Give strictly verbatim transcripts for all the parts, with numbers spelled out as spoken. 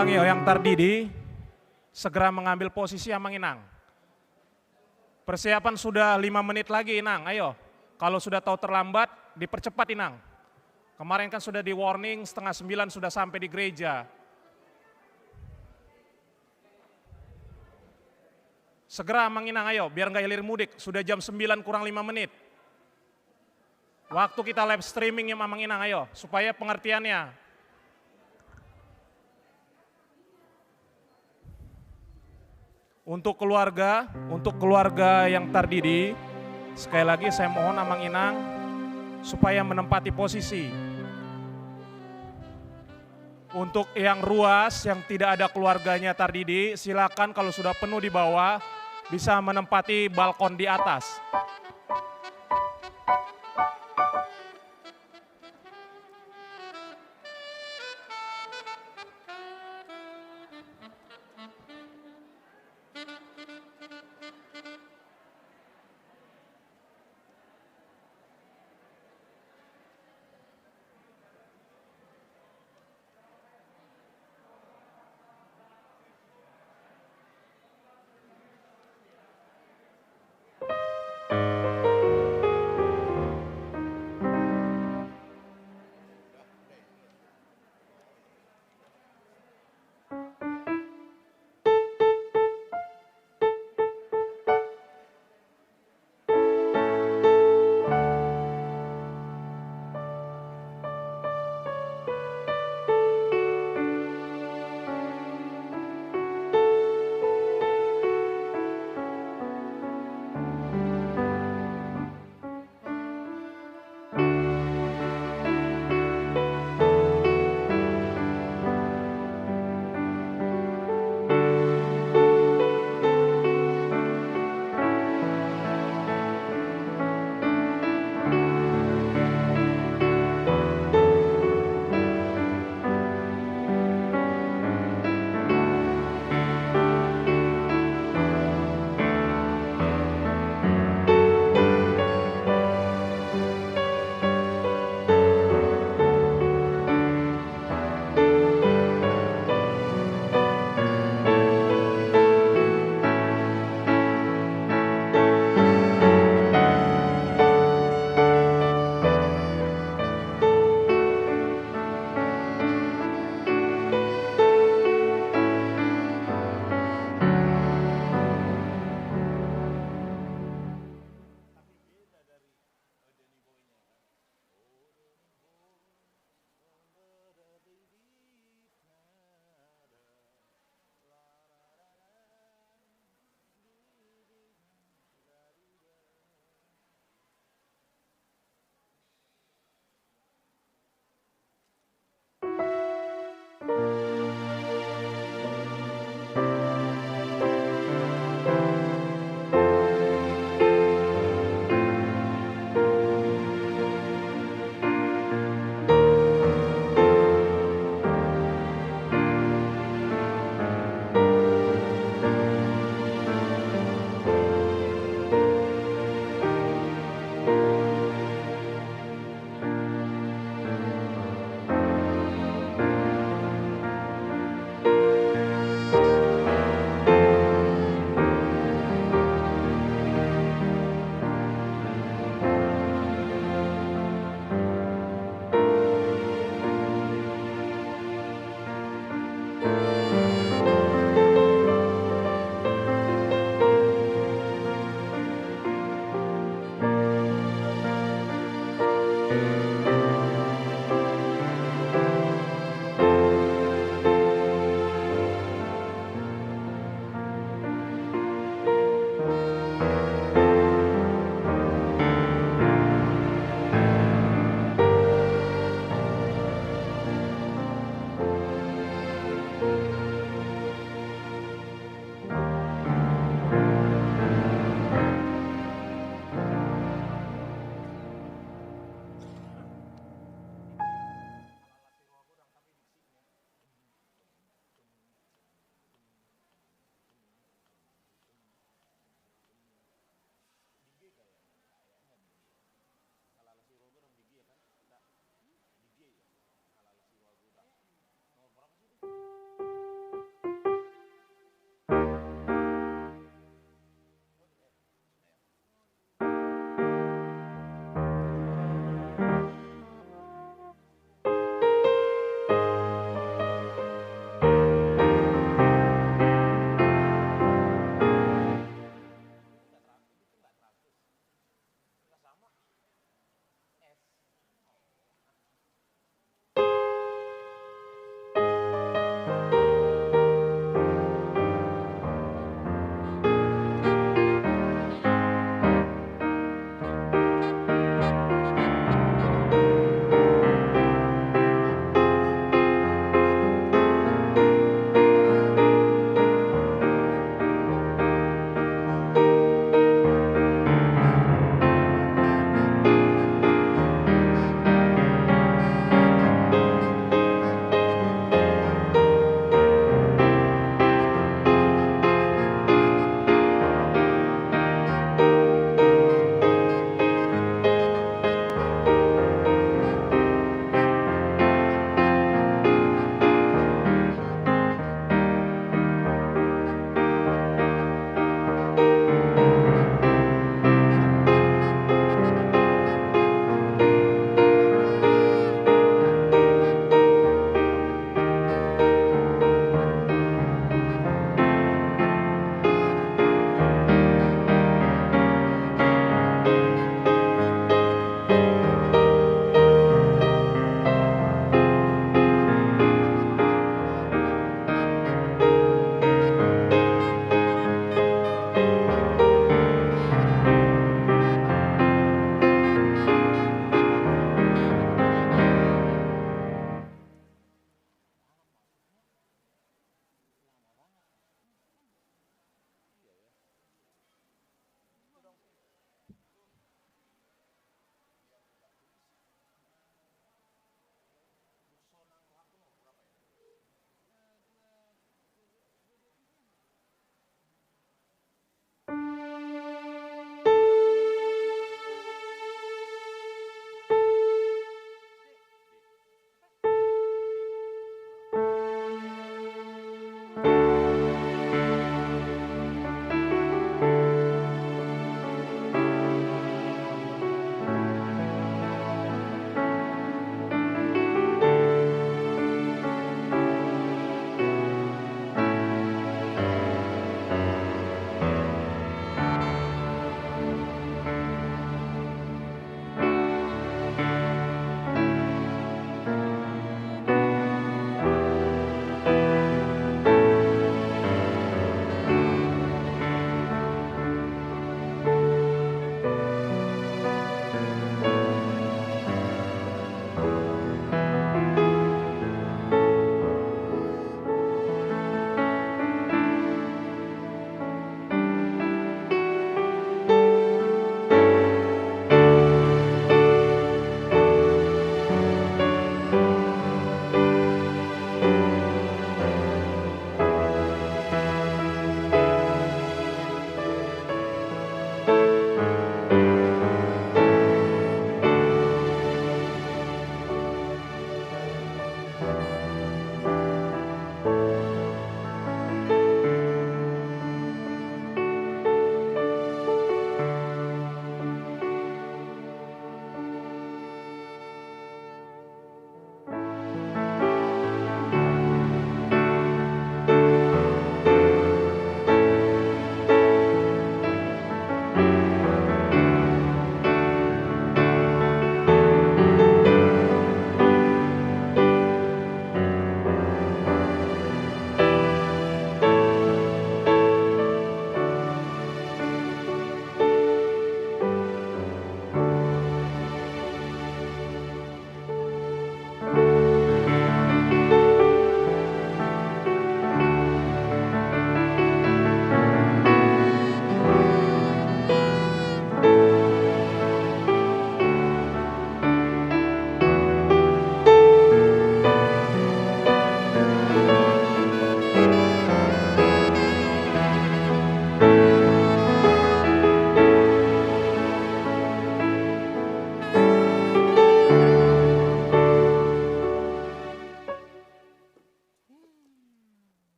Ayo, yang tardidi, segera mengambil posisi, Amang Inang. Persiapan sudah lima menit lagi, Inang. Ayo, kalau sudah tahu terlambat, dipercepat, Inang. Kemarin kan sudah di-warning, setengah sembilan sudah sampai di gereja. Segera, Amang Inang, ayo, biar nggak hilir mudik. Sudah jam sembilan kurang lima menit. Waktu kita live streaming ya, Amang Inang, ayo, supaya pengertiannya. Untuk keluarga, untuk keluarga yang tardidi, sekali lagi saya mohon, Amang Inang, supaya menempati posisi. Untuk yang ruas, yang tidak ada keluarganya tardidi, silakan, kalau sudah penuh di bawah, bisa menempati balkon di atas.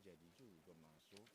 Jadi juga masuk.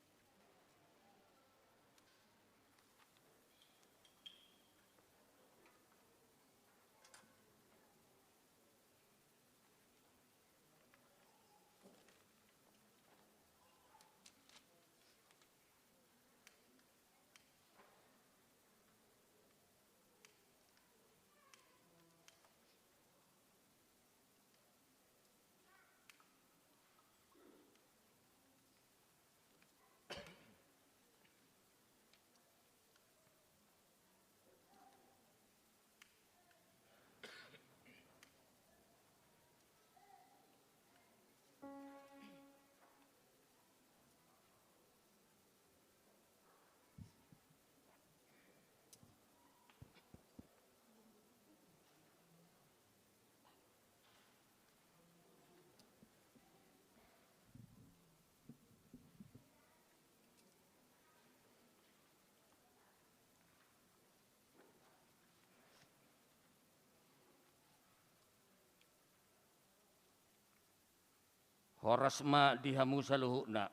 Horas ma di hamu saluhutna.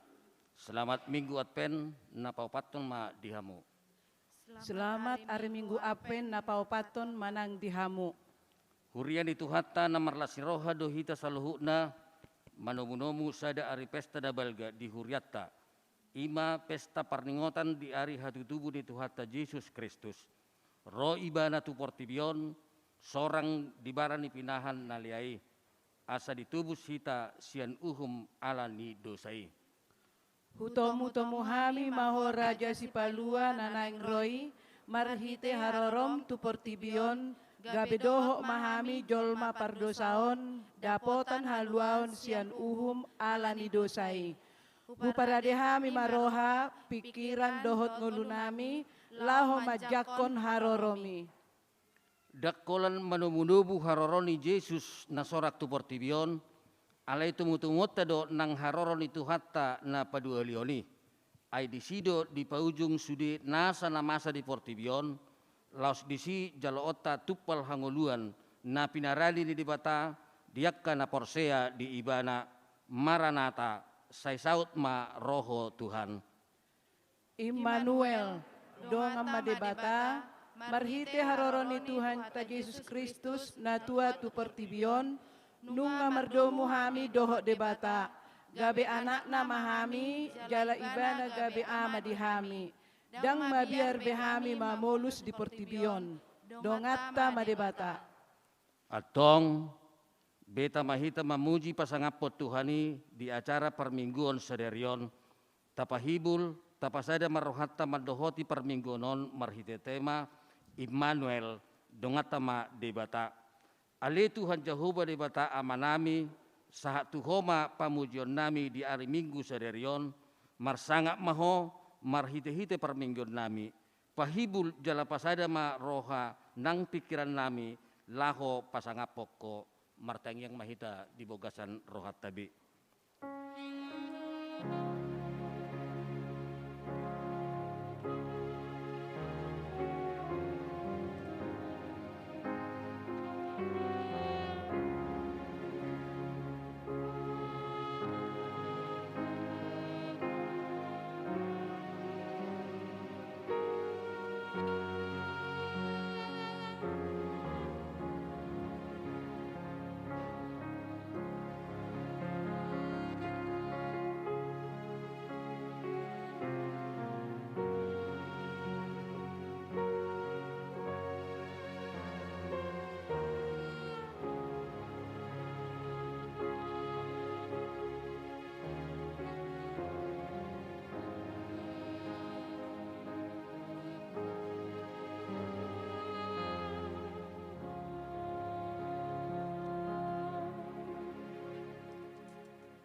Selamat Minggu Advent na paopathon ma di hamu. Selamat ari Minggu Advent na paopathon ma nang di hamu. Huria ni Tuhanta na marlas ni roha do hita saluhutna, manomunomu sada ari pesta na balga di hurianta. I ma pesta parningotan di ari hatutubu ni Tuhanta Jesus Kristus. Ro Ibana tu portibi on, sorang di bara ni pinahan na lea i, asa ditobus hita sian uhum ala ni dosa i. Hutomutomu hami ma ho Raja Sipalua na naeng ro i, marhite harorom tu portibi on, gabe dohot ma hami jolma pardosa on, dapotan haluaon sian uhum ala ni dosa i. Huparade hami ma roha, pingkiran dohot ngolunami, laho manjangkon harorom i. Ndang holan manomunomu haroro ni Jesus na sorang tu portibi on, alai tomutomuonta do nang haroro ni Tuhanta na paduahalihon i. Ai disi do dipaujung sude nasa na masa di portibi on, laos disi jaloonta tumpal hangoluan na pinarade ni Debata di angka na porsea di Ibana. Maranata, sai saut ma ro ho Tuhan. Immanuel, dongan ma Debata, marhite haroro ni Tuhanta Jesus Kristus na tua tu portibi on, nunga mardomu hami dohot Debata, gabe anakna ma hami, jala Ibana gabe Ama di hami. Ndang mabiar be hami mamolus di portibi on, donganta ma Debata. Antong, beta ma hita mamuji pasangaphon Tuhan i di acara parmingguon sadari on, tapahibul, tapasada ma rohanta mandohoti parmingguon on marhite tema Immanuel, donganta ma Debata. Ale Tuhan Jahowa Debata Amanami, sahat tu Ho ma pamujionnami di ari Minggu sadari on, marsangap ma Ho marhitehite parmingguonnami. Pahibul jala pasada ma roha nang pingkirannami laho pasangaphon Ho. Martangiang ma hita di bagasan rohanta be.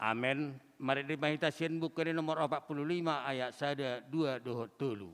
Amen. Marende ma hita sian Buku Ende nomor opat puluh lima ayat sada, dua dohot tolu.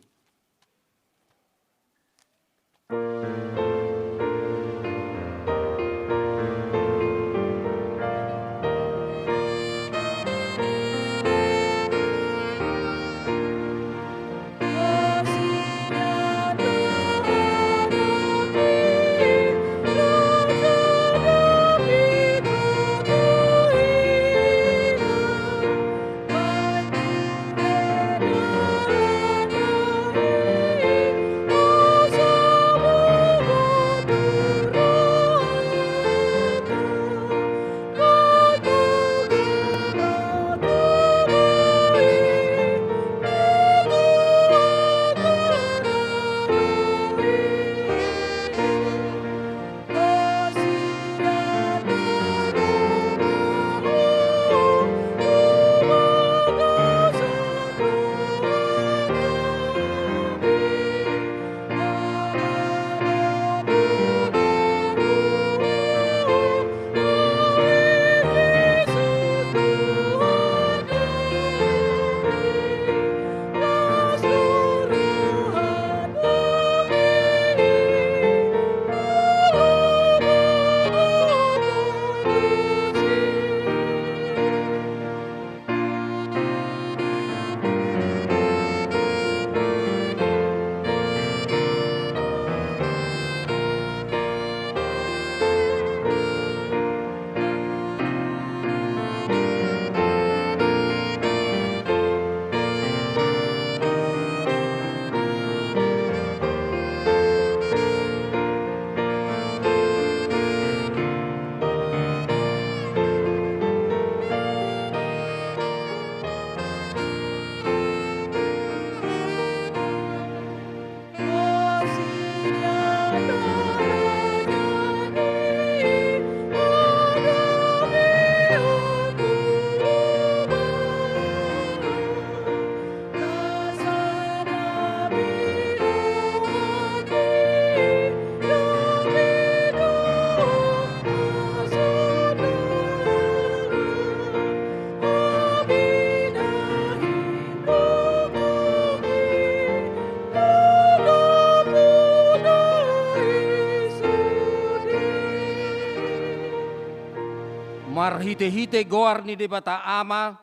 Marhite-hite goar ni Debata Ama,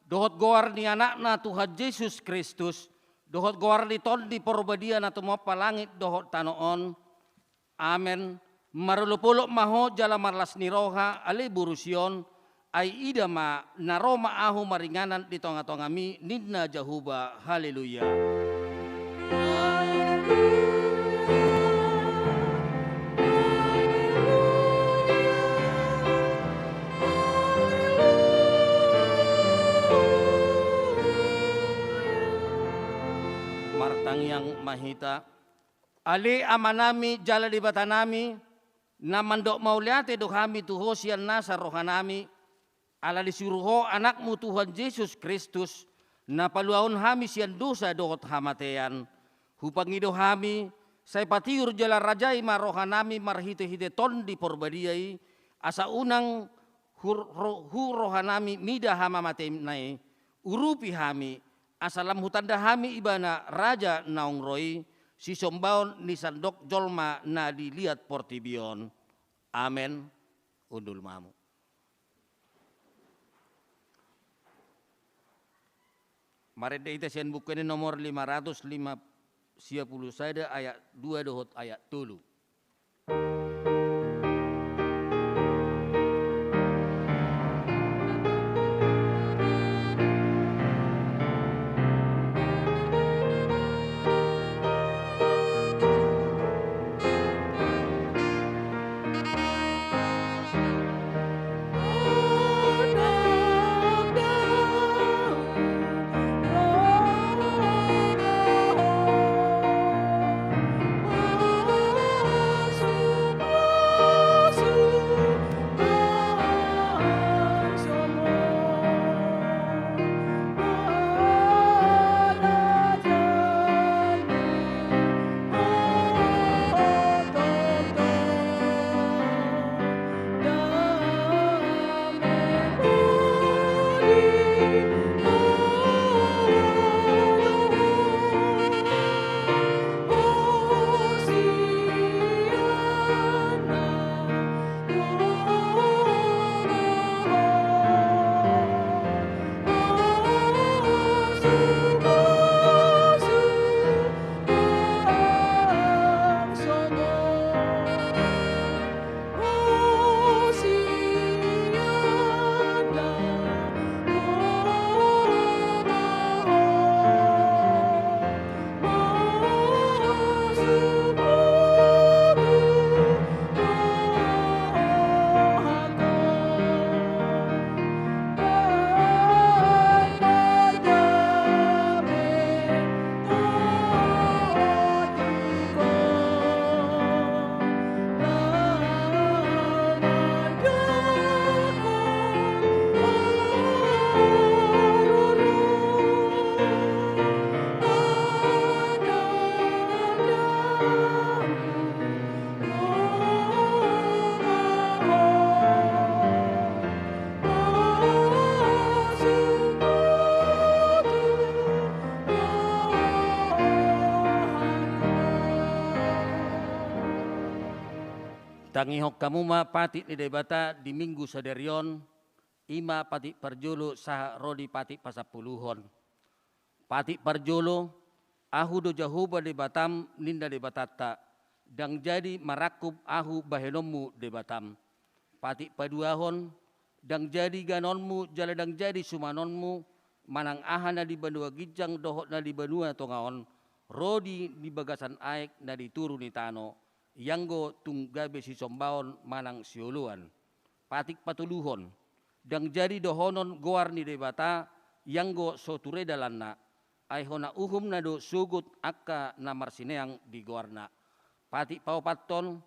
dohot goar ni Anakna Tuhan Jesus Kristus, dohot goar ni Tondi Porbadia na tumompa langit dohot tano on. Amen. Marolop-olop ma ho jala marlas ni roha, ale boru Sion, ai ida ma, na ro ma ahu maringanan di tonga-tongami, ninna Jahowa. Haleluya. Martangiang ma hita. Ale Amanami jala Debatanami, na mandok mauliate do hami tu Ho sian nasa rohanami, ala disuru Ho Anakmu Tuhan Jesus Kristus, na paluahon hami sian dosa dohot hamatean. Hupangido hami, sai patiur jala rajai ma rohanami marhite-hite Tondi Porbadia i, asa unang hur-, ro-, hu rohanami mida hamamateanna i, urupi hami, asa lam hutanda hami Ibana Raja naung ro i, sisombaon ni sandok jolma na di liat portibi on. Amen. Hundul ma hamu. Marende hita sian Buku Ende nomor lima ratus lima, sia pulu sada, ayat dua dohot ayat tolu. Tangihon hamu ma patik ni Debata di Minggu sadari on, i ma patik parjolo sahat ro di patik pasampuluhon. Patik parjolo, Ahu do Jahowa Debatam, ninna Debatanta, ndang jadi marangkup Ahu bahenonmu Debatam. Patik paduahon, ndang jadi ganonmu jala ndang jadi sumanonmu, manang aha na di banua ginjang dohot na di banua tonga on, ro di, di bagasan aek na di toru ni tano, ianggo tung gabe sisombaon manang sioloan. Patik patoluhon, ndang jadi dohonon goar ni Debata, ianggo so ture dalanna, ai hona uhumna do sogot angka na marsineang di goarna. Patik paopathon,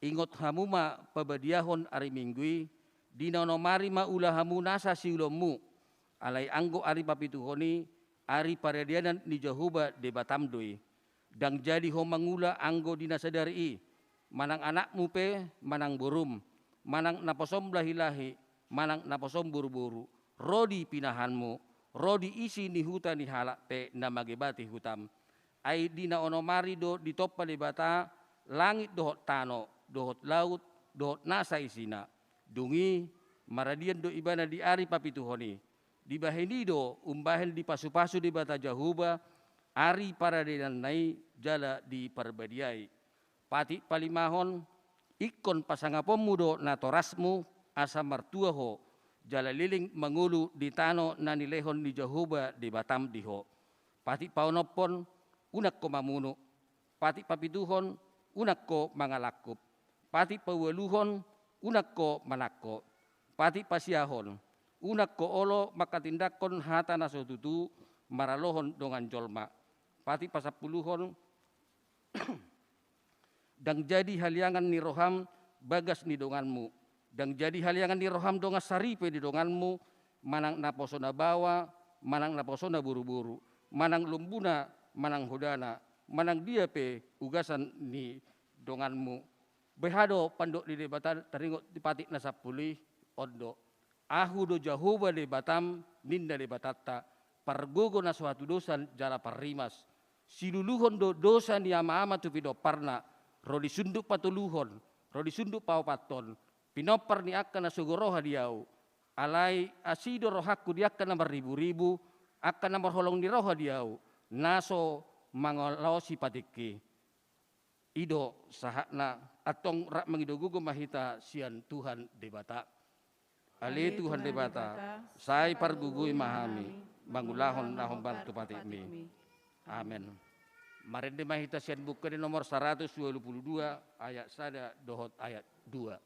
ingot hamu ma pabadiahon ari Minggu i, di na onom ari ma ula hamu nasa siulaonmu, alai anggo ari papituhon i, ari paradianan ni Jahowa Debatam do i. Ndang jadi ho mangula anggo di na sadari i, manang anakmu pe, manang borum, manang naposom lahi-lahi, manang naposom boru-boru, ro di pinahanmu, ro di isi ni huta ni halak pe na mangebati hutam. Ai di na onom ari do ditompa Debata langit dohot tano, dohot laut, dohot nasa isina. Dung i Maradian do ibana di ari papituhon i. Dibahen i do umbahen dipasupasu Debata Jahowa ari paradianna i jala diparbadiai. Patik palimahon, ingkon pasangaponmu do natorasmu, asa martua ho, jala leleng mangolu di tano na nilehon ni Jahowa Debatam di ho. Patik paonomhon, unang ho mamunu. Patik papituhon, unang ho mangalangkup. Patik paualuhon, unang ho manangko. Patik pasiahon, unang ho olo manghatindanghon hata na so tutu maralohon dongan jolma. Patik pasampuluhon, ndang jadi haliangan ni roham bagas ni donganmu. Ndang jadi haliangan ni roham dongan saripe ni donganmu, manang naposo na baoa, manang naposo na boruboru, manang lombuna, manang hodana, manang dia pe ugasan ni donganmu. Beha do pandok ni Debata taringot di patik na sampulu i? On do. Ahu do Jahowa Debatam, ninna Debatanta, pargogo na so hatudosan jala parrimas. Siluluhon do dosa ni amaama tu pinomparna, ro di sundut patoluhon, ro di sundut paopathon, pinompar ni angka na sogo roha di ahu. Alai asi do rohangku di angka na marriburibu, angka na marholong ni roha di ahu, na so mangalaosi patikki. I do sahatna. Antong rap mangido gogo ma hita sian Tuhan Debata. Ale Tuhan Debata, sai pargogoi ma hami mangulahon na hombar tu patikmi. Amen. Marende ma hita sian Buku Ende nomor saratus ualu pulu dua, ayat sada dohot ayat dua.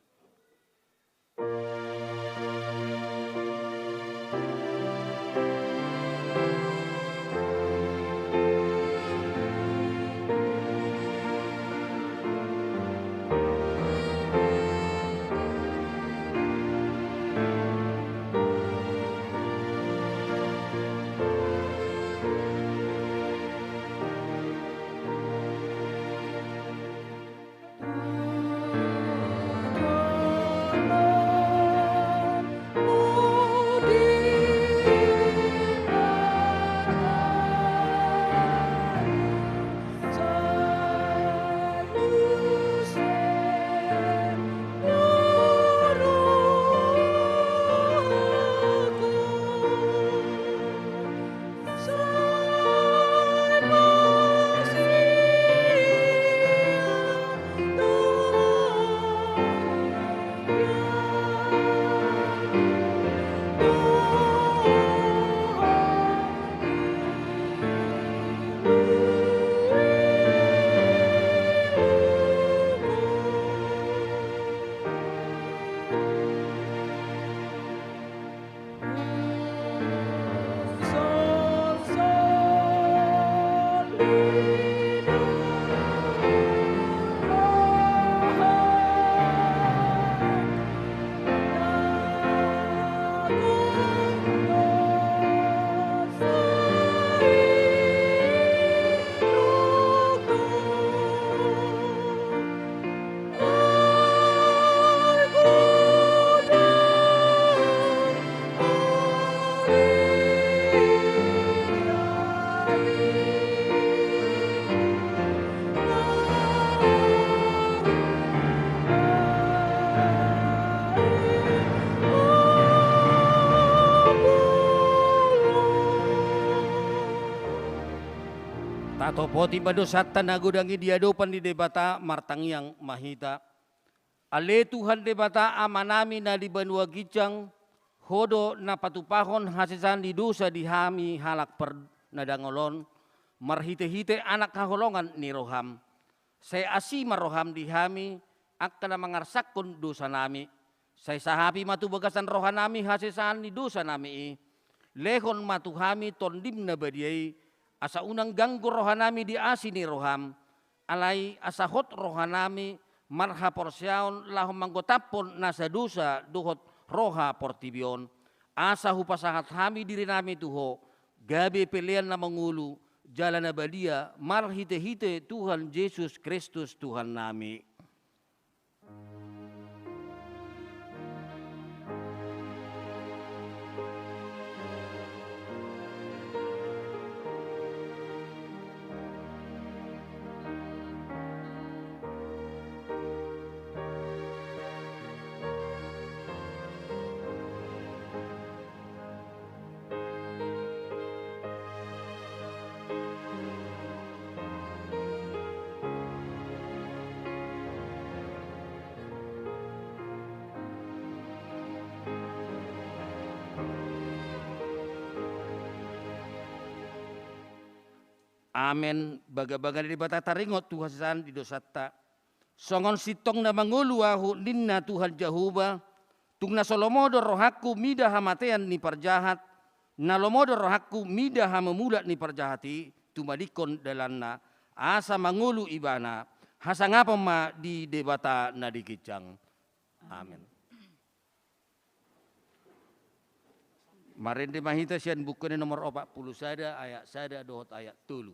Tatopoti ma dosanta na godang i di adopan ni Debata, martangiang ma hita. Ale Tuhan Debata Amanami na di banua ginjang, Ho do na patupahon hasesaan ni dosa di hami halak par-, na dangol on, marhitehite Anak haholongan ni roham. Sai asi ma roham di hami, angka na mangarsakhon dosanami. Sai sahapi ma tu bagasan rohanami hasesaan ni dosanami i. Lehon ma tu hami Tondim na badia i, asa unang ganggu rohanami di asi ni roham. Alai asa hot rohanami marhaporseaon laho manggotaphon nasa dosa dohot roha portibi on. Asa hupasahat hami dirinami tu Ho, gabe pelean na mangolu, jala na badia, marhitehite Tuhan Jesus Kristus Tuhannami. Amen. Bagabaga ni Debata taringot tu hasesaan ni dosanta. Songon sintong na mangolu ahu, ninna Tuhan Jahowa, tung na so lomo do rohangku mida hamatean ni parjahat, na lomo do rohangku mida hamamula ni parjahat i, tumadingkon dalanna, asa mangolu ibana, hasangapon ma di Debata na di ginjang. Amen. Marende ma hita sian Buku Ende nomor opat pulu sada, ayat sada dohot ayat tolu.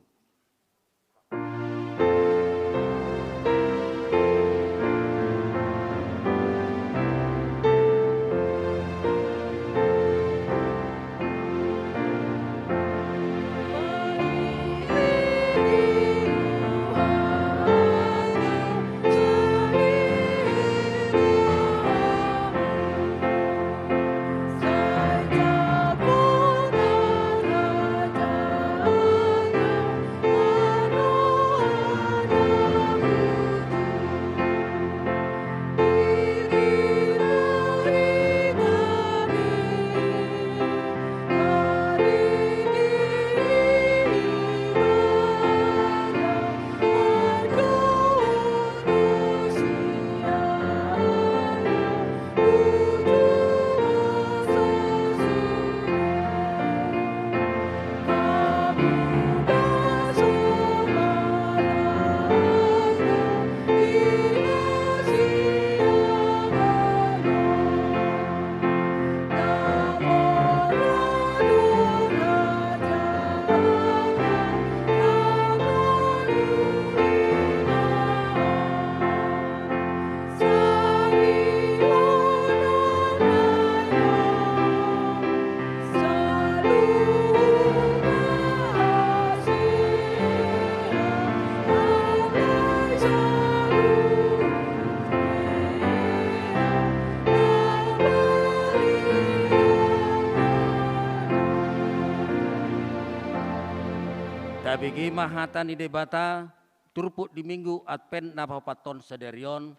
Tabege ma hata ni Debata, turpuk di Minggu Advent na paopathon sadari on,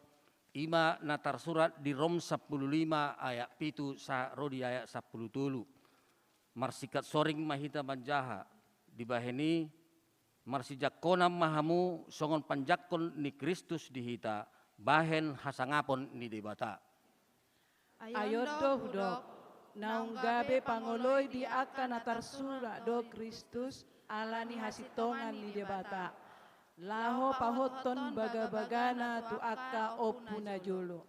i ma na tarsurat di Rom sampulu lima ayat pitu sahat ro di ayat sampulu tolu. Marsingkat soring ma hita manjaha, dibahen i, marsijangkonan ma hamu songon panjangkon ni Kristus di hita, bahen hasangapon ni Debata. Ai on do hudok, naung gabe pangoloi di angka na tarsurat do Kristus ala ni hasintongan ni Debata, laho pahothon bagabagana tu angka ompu na jolo.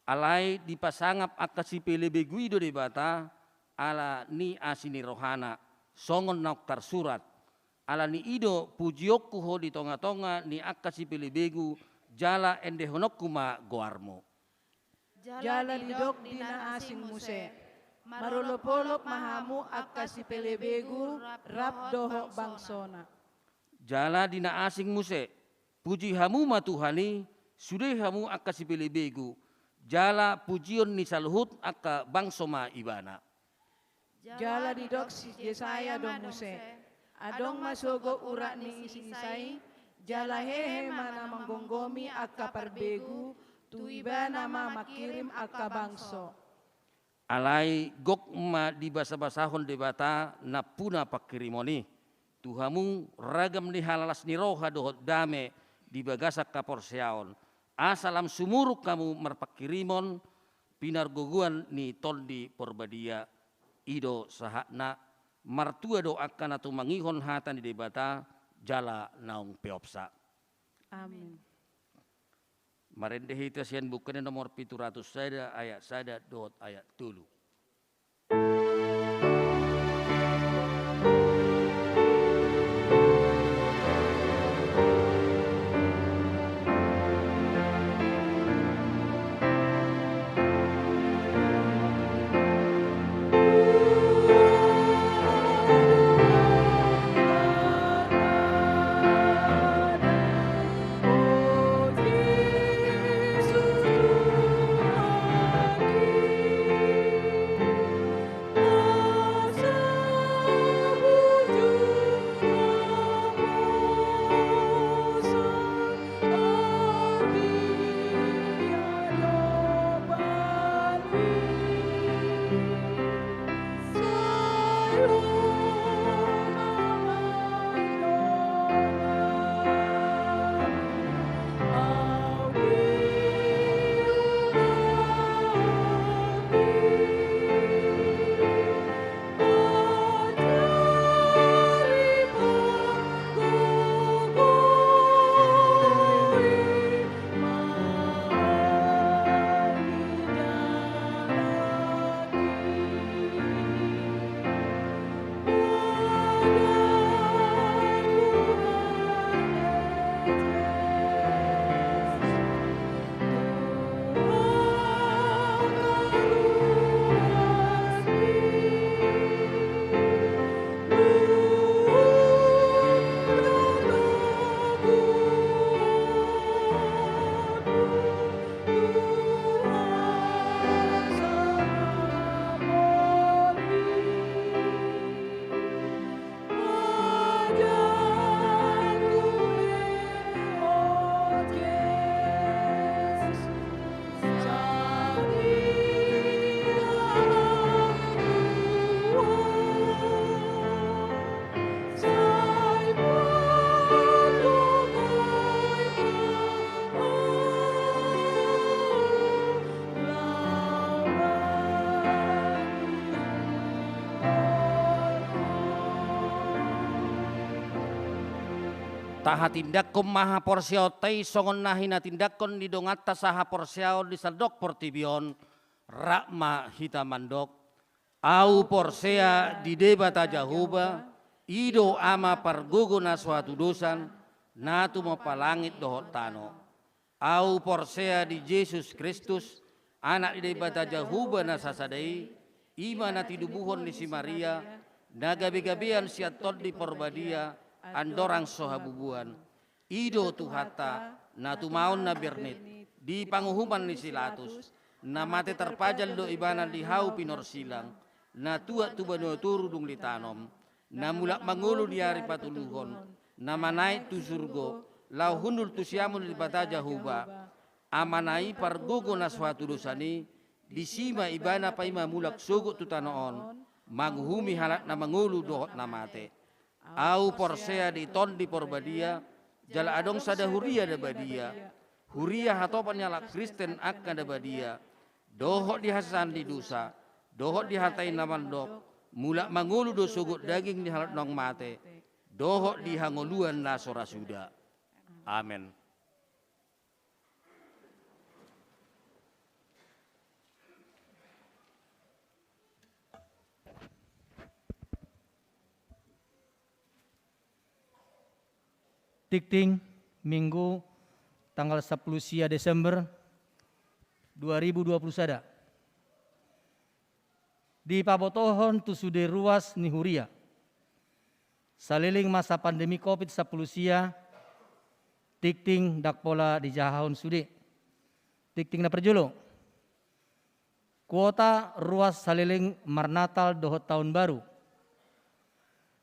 Alai dipasangap angka sipelebegu i do Debata, ala ni asi ni rohana, songon naung tarsurat. Ala ni i do pujionku ho di tongatonga ni angka sipelebegu, jala endehononku ma goarmu. Jala didok di na asing muse, marolopolop ma hamu angka sipelebegu rap dohot bangsona. Jala di na asing muse, puji hamu ma Tuhan i, sude hamu angka sipelebegu, jala pujion ni saluhut angka bangso ma Ibana. Jala didok si Jesaya do muse, adong ma sogot urat ni isi-isa i, jala hehe ma na manggomgomi angka parbegu, tu Ibana ma mangkirim angka bangso. Alai gok ma dibasabasahon Debata nampuna pangkirimon i tu hamu ragam ni halalas ni roha dohot dame di bagasan haporseaon, asa lam sumurung hamu marpangkirimon pinargogoan ni Tondi Porbadia. I do sahatna. Martua do angka na tumangihon hata ni Debata jala naung peopsa. Amin. Marende hita sian Buku Ende nomor pitu ratus sada ayat sada dohot ayat tolu. Tahatindangkon ma haporseaonta i songon na hinatindangkon ni donganta sahaporseaon di sandok portibi on, rap ma hita mandok: Ahu porsea di Debata Jahowa, i do Ama pargogo na so hatudosan, na tumompa langit dohot tano. Ahu porsea di Jesus Kristus, Anak ni Debata Jahowa na sasada i, i ma na tinubuhon ni si Maria, na gabegabean sian Tondi Porbadia, andorang so habubuhan. I do Tuhanta, na tumaon na bernit, di panguhuman ni si Latus, na mate tarpajal do Ibana di hau pinorsilang, na tuat tu banua toru dung ditanom, na mulak mangolu di ari patoluhon, na manaek tu surgo, laho hundul tu siamun ni Debata Jahowa, Amana i pargogo na so hatudosan i, disi ma Ibana paima mulak sogot tu tano on, manguhumi halak na mangolu dohot na mate. Ahu porsea di Tondi Porbadia, jala adong sada huria na badia, huria hatopan ni halak Kristen angka na badia, dohot di hasesaan ni dosa, dohot di hata i na mandok: Mulak mangolu do sogot daging ni halak naung mate, dohot di hangoluan na so ra suda. Amen. Tingting, Minggu, tanggal sampulu sia Desember dua ribu dua puluh sada. Dipabotohon tu sude ruas ni huria. Saleleng masa pandemi covid sampulu sia, tingting ndang pola dijahahon sude. Tingting na parjolo. Kuota ruas saleleng marnatal dohot taon baru.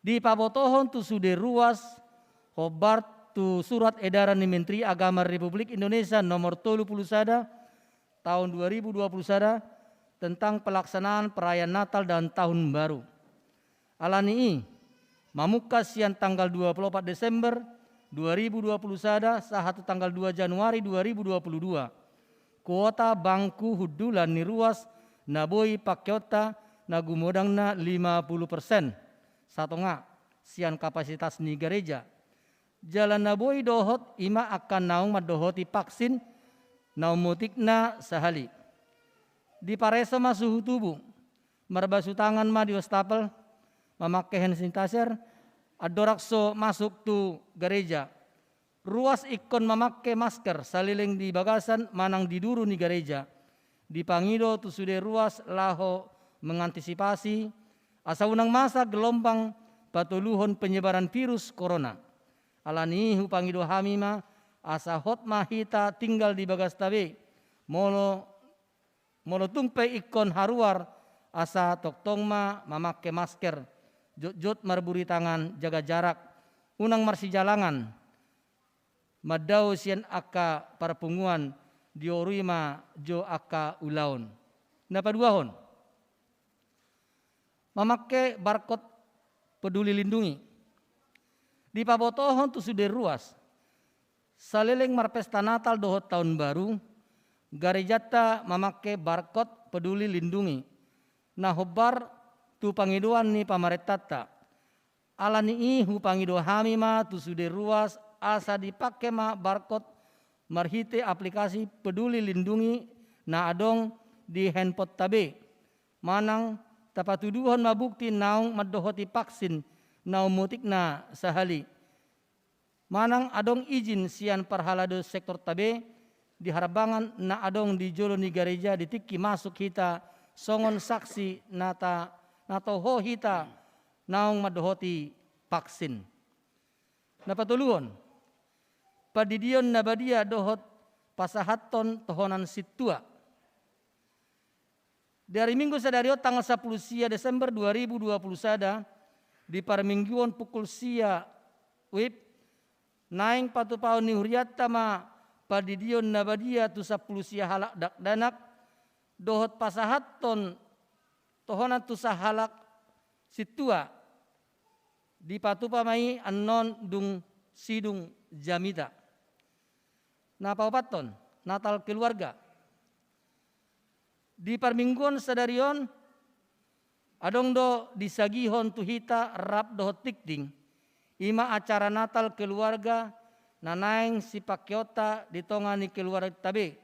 Dipabotohon tu sude ruas hombar tu Surat Edaran ni Menteri Agama Republik Indonesia nomor tolu pulu sada tahun dua ribu dua puluh sada tentang pelaksanaan perayaan Natal dan Tahun Baru. Ala ni i, mamungka sian tanggal dua pulu opat Desember dua ribu dua pulu sada sahat tu tanggal dua Januari dua ribu dua pulu dua, kuota bangku hundulan ni ruas na boi pangkeonta na gumodangna lima pulu persen, satonga sian kapasitas ni gareja. Jala na boi dohot i ma angka naung mandohoti vaksin na ummotikna sahali. Dipareso ma suhu tubuh, marbasu tangan ma di wastafel, mamangke hand sanitizer, andorang so masuk tu gareja. Ruas ingkon mamangke masker saleleng di bagasan manang di duru ni gareja. Dipangido tu sude ruas laho mengantisipasi asa unang masa gelombang patoluhon penyebaran virus corona. Ala ni i hupangido hami ma asa hot ma hita tinggal di bagasta be. Molo, molo tung pe ingkon haruar, asa tongtong ma mamangke masker, jotjot marburi tangan, jaga jarak, unang marsijalangan, mandao sian angka parpunguan, diorui ma jo angka ulaon. Na paduahon, mamangke barkot Peduli Lindungi. Dipabotohon tu sude ruas, saleleng marpesta Natal dohot Taon Baru, garejanta mamangke barkot Peduli Lindungi na hombar tu pangidoan ni pamarentanta. Ala ni i hupangido hami ma tu sude ruas asa dipangke ma barkot marhite aplikasi Peduli Lindungi na adong di handphonenta be. Manang tapatuduhon ma bukti naung mandohoti vaksin na ummotikna sahali. Manang adong izin sian parhalado sektorta be di harbangan na adong di jolo ni gareja di tingki masuk hita songon saksi na ta, na toho hita naung mandohoti vaksin. Na patoluhon, pandidion na badia dohot pasahathon tohonan sintua. Di ari Minggu sadari on tanggal sampulu sia Desember dua ribu dua puluh sada, di parmingguon pukul sia wib, naeng patupahon ni hurianta ma pandidion na badia tu sampulu sia halak dakdanak, dohot pasahathon tohonan tu sahalak sintua, dipatupa ma i annon dung sidung jamita. Na paopathon, Natal keluarga. Di parmingguon sadari on, adong do disagihon tu hita rap dohot tingting, I ma acara Natal keluarga na naeng sipangkeonta di tonga ni keluarganta be.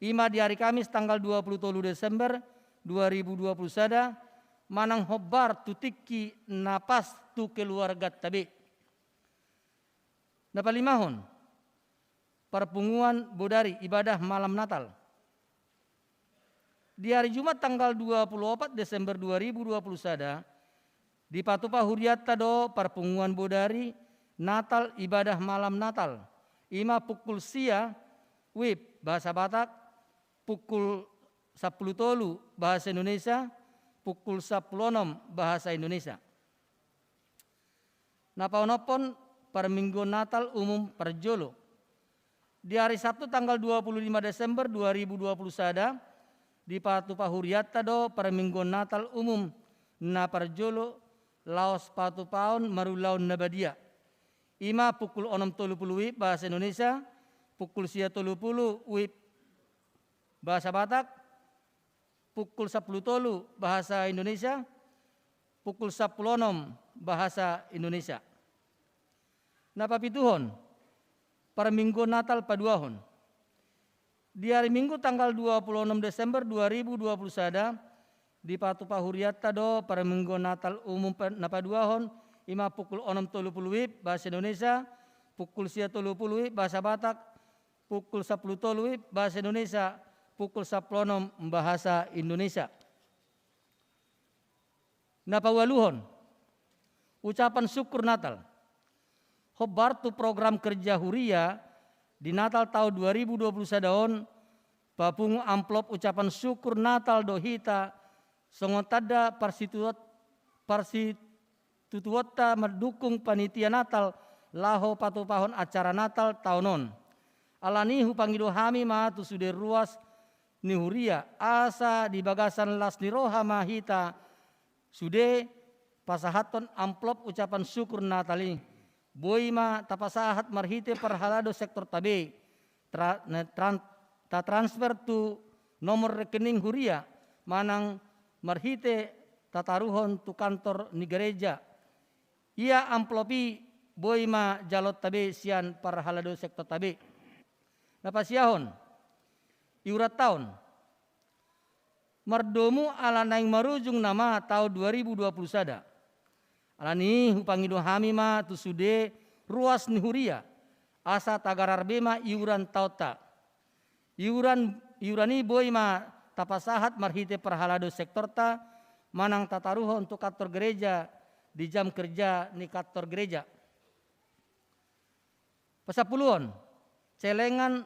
I ma di ari Kamis tanggal dua puluh tolu Desember dua ribu dua puluh sada, manang hombar tu tingki na pas tu keluarganta be. Na palimahon, parpunguan bodari ibadah malam Natal. Di ari Jumat tanggal dua puluh opat Desember dua ribu dua puluh sada, dipatupa hurianta do parpunguan bodari Natal ibadah malam Natal. I ma pukul sia WIB bahasa Batak, pukul sampulu tolu bahasa Indonesia, pukul sampulu onom bahasa Indonesia. Na paonomhon, parmingguon Natal umum parjolo. Di ari Sabtu tanggal dua puluh lima Desember dua ribu dua puluh sada, dipatupa hurianta do parmingguon Natal umum na parjolo laos patupaon marulaon na badia. I ma pukul onom tolu pulu WIB bahasa Indonesia, pukul sia tolu pulu WIB bahasa Batak, pukul sampulu tolu bahasa Indonesia, pukul sampulu onom bahasa Indonesia. Na papituhon, parmingguon Natal paduahon. Di ari Minggu tanggal dua puluh onom Desember dua ribu dua puluh sada, dipatupa hurianta do parmingguon Natal umum pa-, na paduahon, i ma pukul onom tolu pulu WIB bahasa Indonesia, pukul sia tolu pulu WIB bahasa Batak, pukul sampulu tolu WIB bahasa Indonesia, pukul sampulu onom bahasa Indonesia. Na paualuhon, ucapan syukur Natal. Hombar tu program kerja huria di Natal taon dua ribu dua puluh sada on, papungu amplop ucapan syukur Natal do hita songon tanda parsituot-, parsi-, tutuonta mandukung panitia Natal laho patupahon acara Natal taon on. Alani hupangido hami ma tu sude ruas ni huria, asa di bagasan las ni roha ma hita sude pasahathon amplop ucapan syukur Natal i. Boi ma tapasahat marhite parhalado sektorta be, tra-, ne-, tran-, tatransfer tu nomor rekening huria, manang marhite tataruhon tu kantor ni gareja. Ia amplop i boi ma jalonta be sian parhalado sektorta be. Na pasiahon, iuran taon. Mardomu ala naeng marujung nama taon dua ribu dua puluh sada. Alani i hupangido hami ma tu sude ruas ni huria, asa tagarar be ma iuran taonta. Iuran, iuran i boi ma tapasahat marhite parhalado sektorta, manang tataruhon tu kantor gereja di jam kerja ni kantor gereja. Pasampuluhon, celengan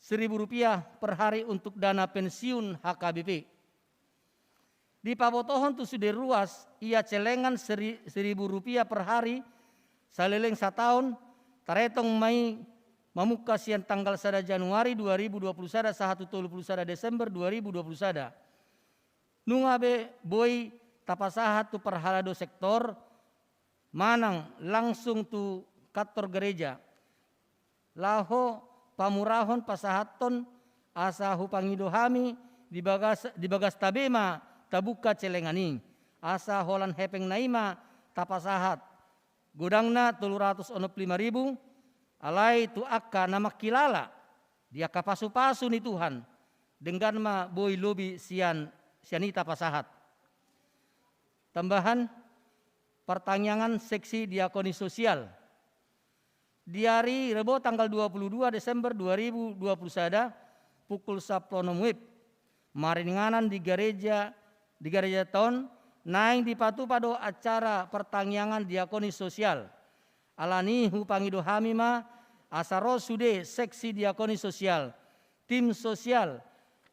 seribu rupiah per hari untuk dana pensiun H K B P. Dipabotohon tu sude ruas ia celengan seri-, seribu rupiah per hari saleleng sataon, taretong ma i mamungka sian tanggal sada Januari dua ribu dua puluh sada sahat tu tolu puluh sada Desember dua ribu dua puluh sada. Nunga be boi tapasahat tu parhalado sektor, manang langsung tu kantor gereja. Laho pamurahon pasahathon, asa hupangido hami di bagas, di bagasta be ma tabuka celengan i, asa holan hepengna i ma tapasahat. Godangna tolu ratus onom pulu lima ribu, alai tu angka na mangkilala di angka pasupasu ni Tuhan, denggan ma boi lobi sian, sian i tapasahat. Tambahan, partangiangan seksi diakoni sosial. Di ari Rebo tanggal dua puluh dua Desember dua ribu dua puluh sada, pukul sampulu onom WIB, maringanan di gareja, di garejata on, naeng dipatupa do acara partangiangan diakoni sosial. Alani i hupangido hami ma, asa ro sude seksi diakoni sosial, tim sosial,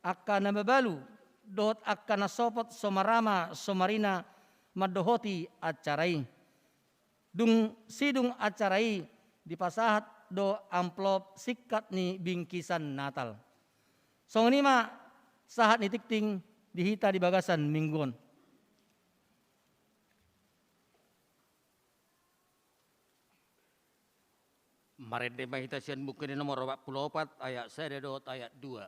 angka na mabalu, dohot angka na sopot so marama so marina mandohoti acara i. Dung sidung acara i dipasahat do amplop singkat ni bingkisan Natal. Songon i ma sahat ni tingting di hita di bagasan minggu on. Marende ma hita sian Buku Ende nomor opat pulu opat ayat sada dohot ayat dua.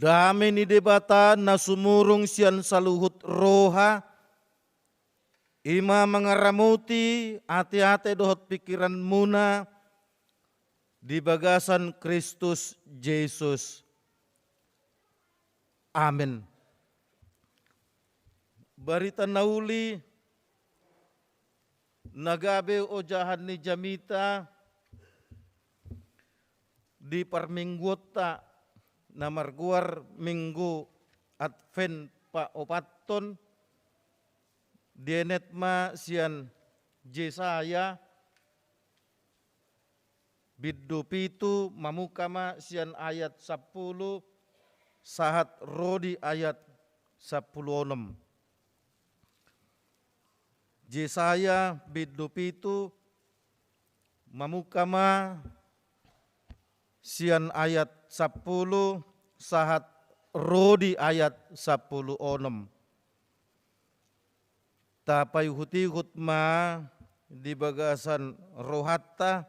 Dame ni Debata na sumurung sian saluhut roha, i ma mangaramoti ateate dohot pingkiranmuna di bagasan Kristus Jesus. Amen. Barita na uli na gabe ojahan ni jamita di parmingguonta na margoar Minggu Advent paopathon, dienet ma sian Jesaya bindu pitu, mamungka ma sian ayat sampulu sahat ro di ayat sampulu onom. Jesaya bindu pitu, mamungka ma sian ayat sampulu sahat ro di ayat sampulu onom. Tapaihutihut ma di bagasan rohanta,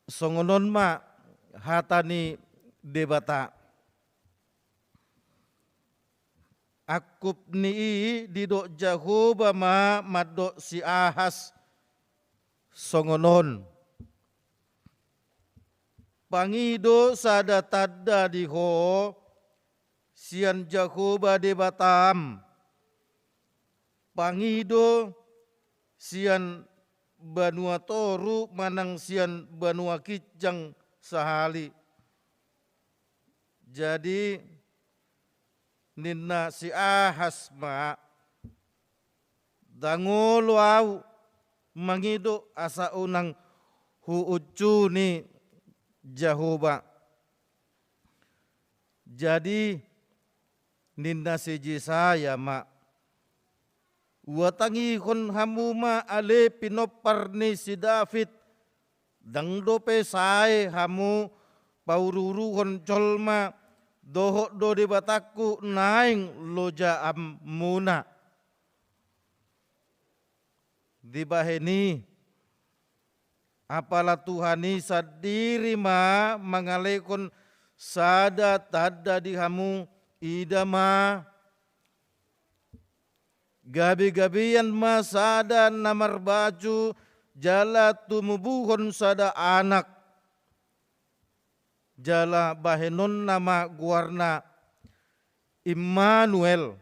songon on ma hata ni Debata. Angkup ni i didok Jahowa ma mandok si Ahas songon on: Pangido sada tanda di ho sian Jahowa Debatam. Pangido sian banua toru manang sian banua ginjang sahali. Jadi ninna si Ahas ma: Ndang olo ahu mangido asa unang huunjuni Jahowa. Jadi ninna si Jesaya ma: Huhatangihon hamu ma, ale pinompar ni si David, ndang dope sae hamu pauruuruhon jolma, dohot do Debatangku naeng lojaanmuna. Dibahen i, apala Tuhan i sandiri ma mangalehon sada tanda di hamu, ida ma, gabegabean ma sada na marbaju jala tumubuhon sada anak, jala bahenonna ma goarna Immanuel.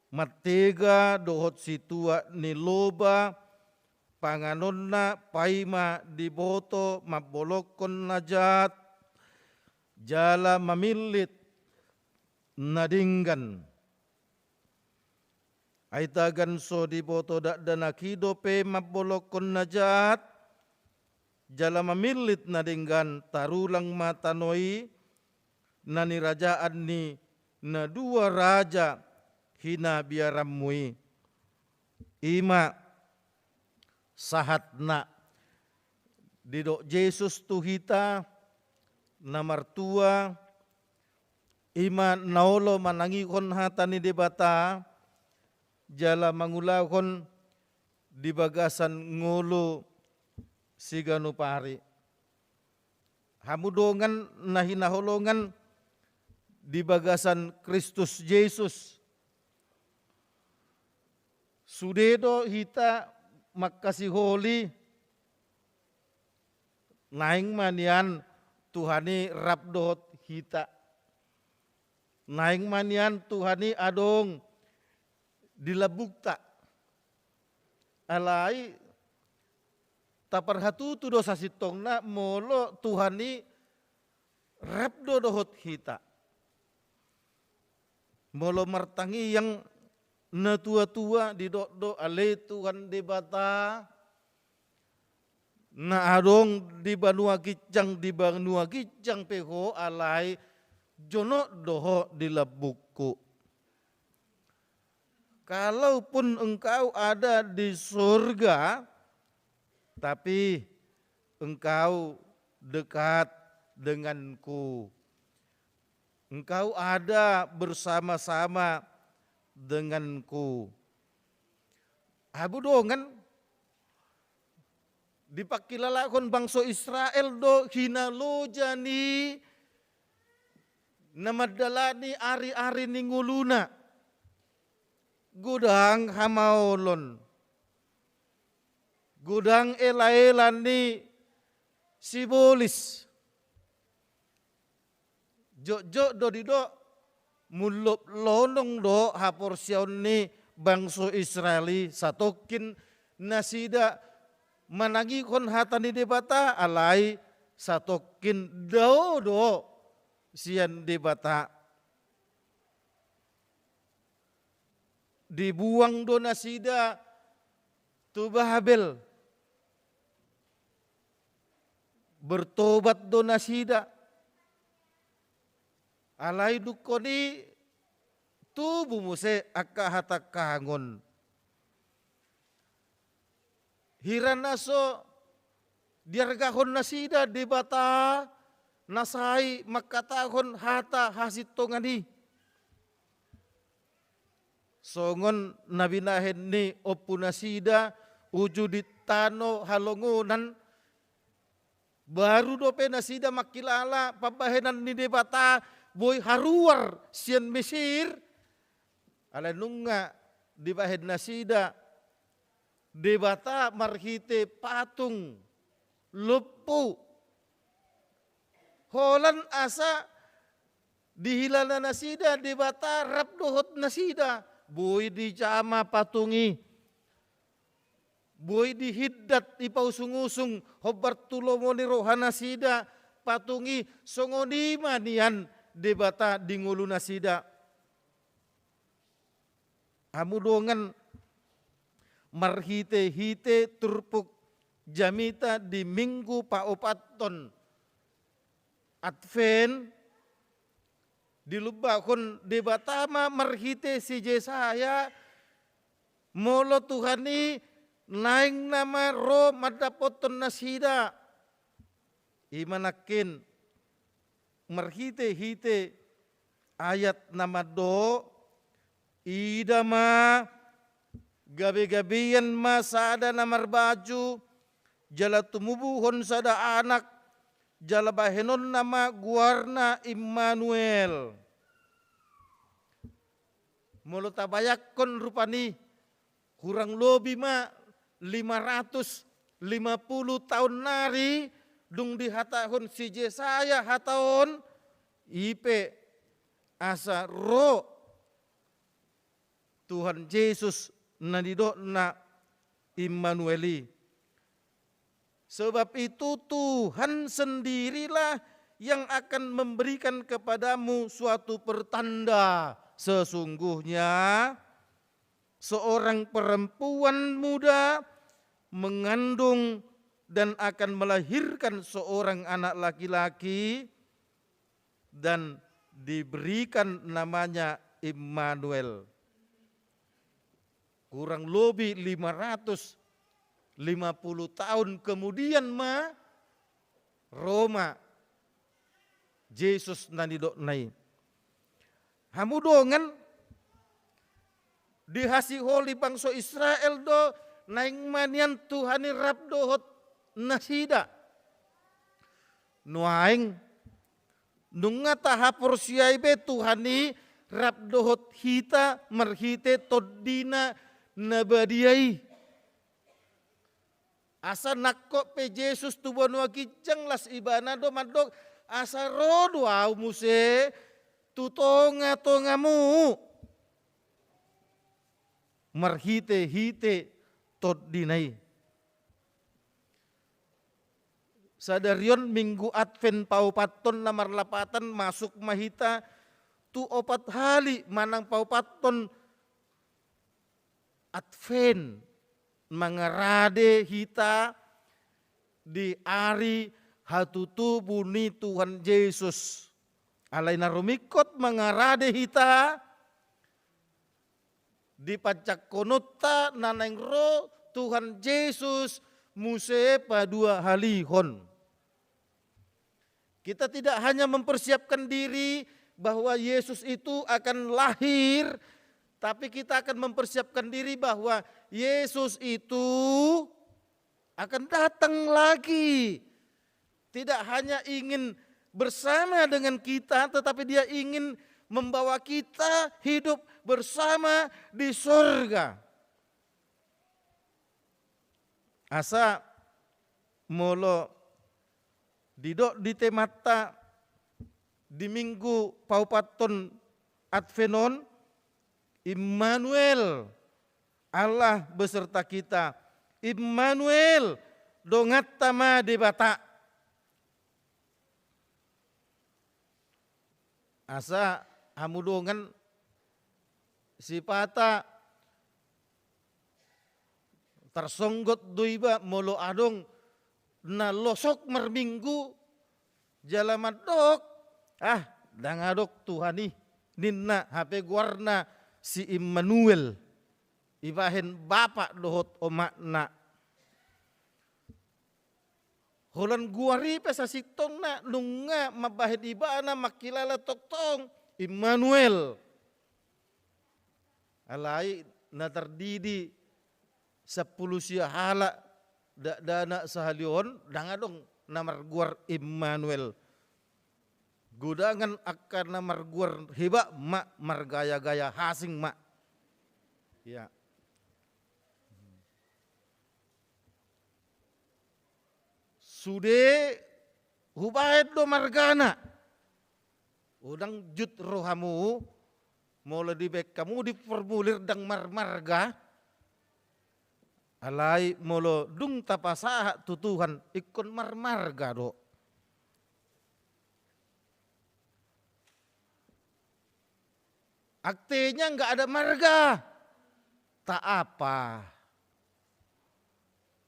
Mantega dohot situak ni loba panganonna, paima diboto mambolongkon na jat jala mamillit na denggan. Ai tagan so diboto dakdanak i dope mambolongkon na jat jala mamillit na denggan, tarulang ma tano i na nirajaan ni na dua raja hinabiaranmu i. I ma sahatna. Didok Jesus tu hita na martua, i ma na olo manangihon hata ni Debata jala mangulahon di bagasan ngolu siganup ari. Hamu dongan na hinaholongan di bagasan Kristus Jesus, sude do hita mangkasiholi, naeng ma nian Tuhan i rap dohot hita. Naeng ma nian Tuhan i adong di lambungta. Alai taparhatutu do sasintongna molo Tuhan i rap do dohot hita. Molo martangiang natuatua, didok do: Ale Tuhan Debata, na adong di banua ginjang, di banua ginjang pe Ho, alai jonok do Ho di lambungku. Kalaupun Engkau ada di surga, tapi Engkau dekat denganku. Engkau ada bersama-sama denganku. Hamu dongan, Dipangkilalahon bangso Israel do hinaloja ni na mandalani ari-ari ni ngoluna. Godang hamaolon, godang ela-ela ni sibolis. Jotjot do didok, mullop lonong do haporseaon ni bangso Israel i satongkin nasida manangihon hata ni Debata, alai satongkin dao do sian Debata. Dibuang do nasida tu Babel. Bertobat do nasida. Alai dungkon i tubu muse angka hatangkangon. Hira na so diargahon nasida Debata na sai mangkatahon hata hasintongan i. Songon na binahen ni ompu nasida uju di tano halongonan, baru dope nasida mangkilala pambahenan ni Debata boi haruar sian Mesir, alai nunga dibahen nasida Debata marhite patung lompu. Holan asa dihilala nasida Debata rap dohot nasida, boi dijama patung i. Boi dihindat, dipausung-usung hombar tu lomo ni roha nasida patung i, songon i ma nian Debata di ngolu nasida. Hamu dongan, marhite-hite turpuk jamita di minggu paopathon Advent, dilumbahon Debata ma marhite si Jesaya, molo Tuhan i naeng nama ro mandapothon nasida. I ma nangkin marhite-hite ayat na mandok, ida ma, gabe-gabean ma sada na marbaju, jala tumubuhon sada anak, jala bahenonna ma goarna Immanuel. Molo tabayangkon rupani, hurang lobi ma lima ratus lima pulu taon nari dung dihatahon si Jesaya hata on, i pe asa ro Tuhan Jesus na nidokna Immanuel i. Sebab itu Tuhan sendirilah yang akan memberikan kepadamu suatu pertanda. Sesungguhnya seorang perempuan muda mengandung dan akan melahirkan seorang anak laki-laki, dan diberikan namanya Immanuel. Kurang lobi lima ratus lima puluh taon kemudian ma ro ma Jesus na nidokna i. Hamu dongan, dihasiholi bangso Israel do naeng ma nian Tuhan i rap dohot nasida. Nuaeng nunga tahaporseai be Tuhan i rap dohot hita marhite TondiNa na badia i. Asa nangkok pe Jesus tu banua ginjang, las Ibana do mandok, asa ro do Ahu muse tu tonga-tongamu marhite-hite TondiNa i. Sadari on Minggu Advent paopathon na marlapatan, masuk ma hita tu opat hali manang paopathon Advent, mangarade hita di ari hatutubu ni Tuhan Jesus. Alai na rumingkot mangarade hita di panjangkononta na naeng ro Tuhan Jesus muse paduahalihon. Kita tidak hanya mempersiapkan diri bahwa Yesus itu akan lahir, tapi kita akan mempersiapkan diri bahwa Yesus itu akan datang lagi. Tidak hanya ingin bersama dengan kita, tetapi Dia ingin membawa kita hidup bersama di sorga. Asa molo didok di temanta di Minggu paopathon Advent on, Immanuel, Allah beserta kita. Immanuel, donganta ma Debata. Asa hamu dongan, sipata tarsonggot do iba molo adong na losok marminggu jala mandok, ah, ndang adong Tuhan i, ninna, hape goarna si Immanuel, ibahen bapa dohot omakna. Holan goar i pe sasintongna nunga mambahen ibana mangkilala tongtong Immanuel. Alai na tardidi sampulu sia halak dakdanak sahali on, ndang adong na margoar Immanuel. Godangan angka na margoar hebat ma, margaya-gaya asing ma. Ya. Sude hubahen do margana. Ndang jut rohamu molo dibahen hamu di formulir ndang marmarga. Alai molo dung tapasahat tu Tuhan, ingkon marmarga do. Aktenya nggak ada marga. Tak apa.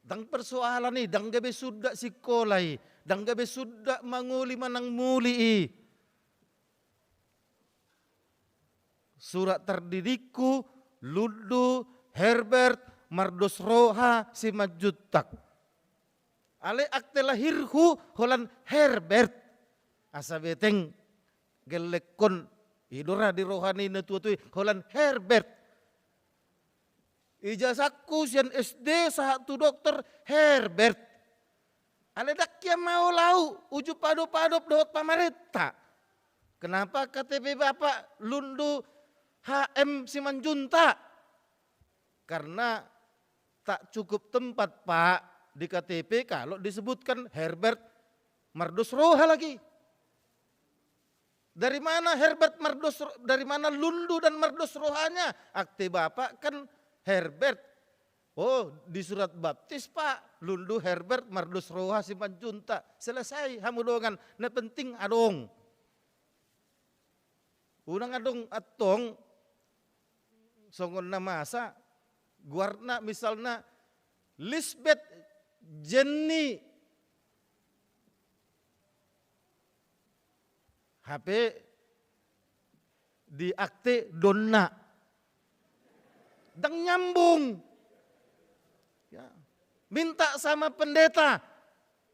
Ndang persoalan i, ndang gabe suda sikola i, ndang gabe suda mangoli manang muli i. Surat tardidingku, Lundu, Herbert, Mardos Roha, Simanjuntak. Alai akte lahirhu holan Herbert. Asa beteng gellekkon, i do ra di roha ni na tua-tua i, holan Herbert. Ijazahku sian S D sahat tu doktor, Herbert. Alai ndang hian maol au uju paadop-adop dohot pamarenta. Kenapa K T P bapa Lundu H M Simanjuntak? Karena tak cukup tempat, Pak, di K T P kalau disebutkan Herbert Mardos Roha lagi. Dari mana Herbert Mardos, dari mana Lundu dan Mardos Rohanya? Akte bapak kan Herbert. Oh, di surat baptis, Pak, Lundu Herbert Mardos Roha Simanjuntak. Selesai, hamu dongan. Na penting adong. Unang adong antong songon na masa, goarna misalna Lisbeth Jenny, hape di akte Donna. Ndang nyambung. Ya. Minta sama pendeta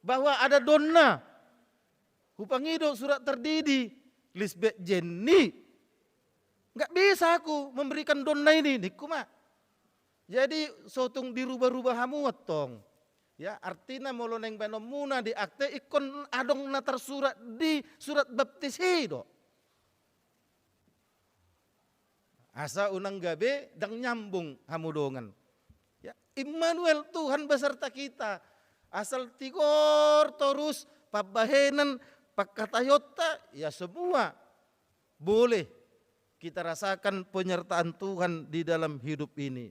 bahwa ada Donna. Hupangido surat tardidi, Lisbeth Jenny. Nggak bisa aku memberikan Donna ini, ningku ma. Jadi so tung dirubah-rubah hamu antong. Ya, artina molo naeng baenonmuna di akte, ingkon adong na tarsurat di surat baptis i do. Asa unang gabe ndang nyambung hamu dongan. Ya, Immanuel, Tuhan beserta kita. Asal tigor torus pambahenan pangkataionta, ya semua boleh kita rasakan penyertaan Tuhan di dalam hidup ini.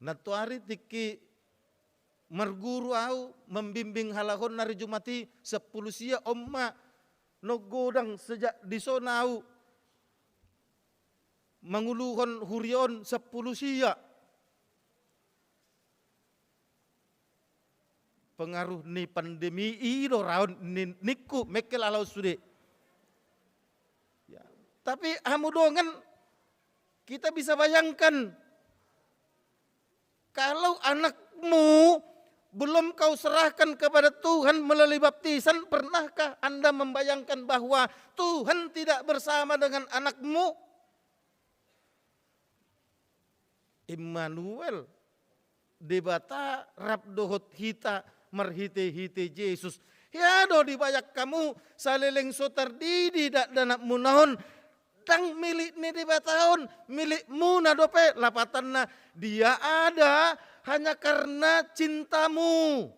Nantoari tingki marguru au, membimbing halak on ari Jumat i, sampulu sia on ma na godang sejak dison au manguluhon huria on, sampulu sia. Pengaruh ni pandemi i do raon ni-, ningku, mengkel halak on sude. Ya. Tapi hamu dongan, kita bisa bayangkan, kalau anakmu belum kau serahkan kepada Tuhan melalui baptisan, pernahkah Anda membayangkan bahwa Tuhan tidak bersama dengan anakmu? Immanuel, Debata rap dohot hita marhite-hite Jesus. Hea do dibayang hamu saleleng so tardidi dakdanakmuna on, ndang milik ni Debata on, milikmuna dope. Lapatanna, dia ada hanya karena cintamu.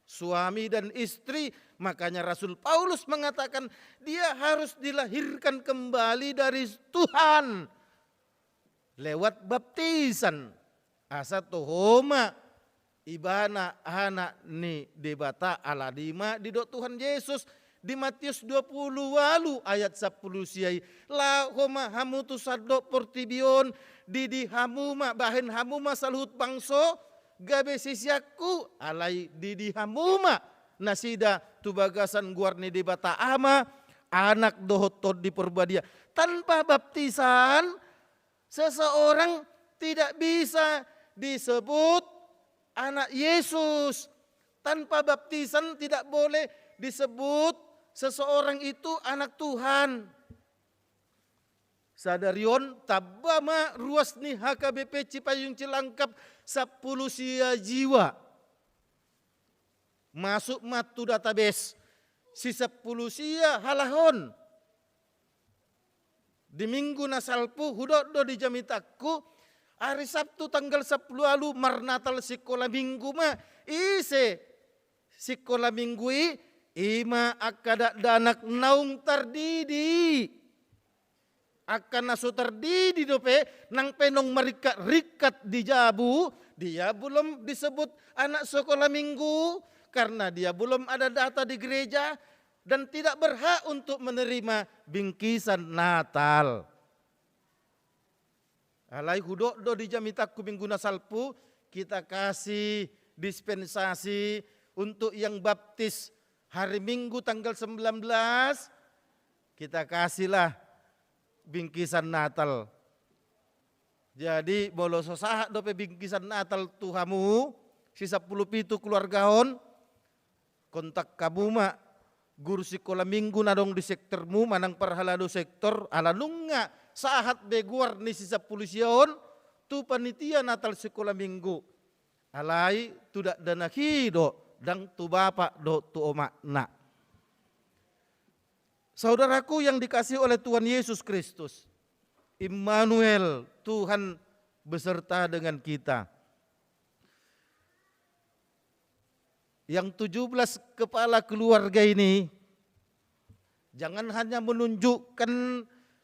Suami dan istri, makanya Rasul Paulus mengatakan dia harus dilahirkan kembali dari Tuhan lewat baptisan. Asa toho ma ibana anak ni Debata, alani i ma didok Tuhan Jesus di Matius dua pulu ualu ayat sampulu sia i, laho ma hamu tu sandok portibi on, didi hamu ma, bahen hamu ma saluhut bangso gabe siseanku, alai didi hamu ma nasida tu bagasan goar ni Debata Ama, Anak dohot Tondi Porbadia. Tanpa baptisan, seseorang tidak bisa disebut anak Yesus. Tanpa baptisan tidak boleh disebut seseorang itu anak Tuhan. Sadari on, tamba ma ruas ni H K B P Cipayung Cilangkap sampulu sia jiwa. Masuk ma tu database si sampulu sia halak on. Di minggu na salpu, hudok do di jamitangku, ari Sabtu tanggal sampulu ualu marnatal sikola minggu ma. Ise sikola minggu i? I ma angka dakdanak naung tardidi. Angka na so tardidi dope, nang pe naung maringkat-ringkat di jabu, dia belum disebut anak sekolah minggu, karena dia belum ada data di gereja dan tidak berhak untuk menerima bingkisan Natal. Alai hudok do di jamitangku minggu na salpu, kita kasih dispensasi untuk yang baptis hari Minggu tanggal sembilan belas, kita kasihlah bingkisan Natal. Jadi, molo so sahat dope bingkisan Natal tu hamu, si sampulu pitu keluarga on, kontak hamu ma guru sikola minggu na adong di sektormu manang parhalado sektor, ala nunga sahat be goar ni si sampulu sia on tu panitia Natal sikola minggu. Alai tu dakdanak i do, ndang tu bapak dohot tu omakna. Saudaraku yang dikasihi oleh Tuhan Yesus Kristus, Immanuel, Tuhan beserta dengan kita. Yang tujuh belas kepala keluarga ini, jangan hanya menunjukkan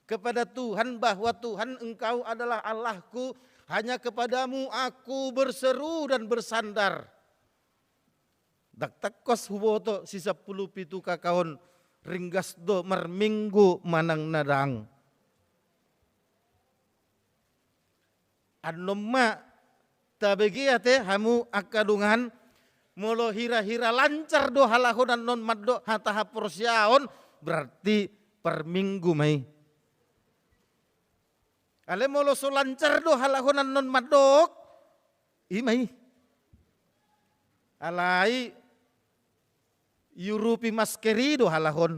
kepada Tuhan bahwa, "Tuhan, Engkau adalah Allahku, hanya kepadamu aku berseru dan bersandar." Ndang tangkas huboto si sampulu pitu K K on ringgas do marminggu manang na ndang. Annon ma tabege ate hamu angka dongan, molo hira-hira lancar do halak on annon mandok hata haporseaon, berarti parminggu ma i. Alai molo so lancar do halak on annon mandok, i ma i. Alai iurupi masker i do halak on.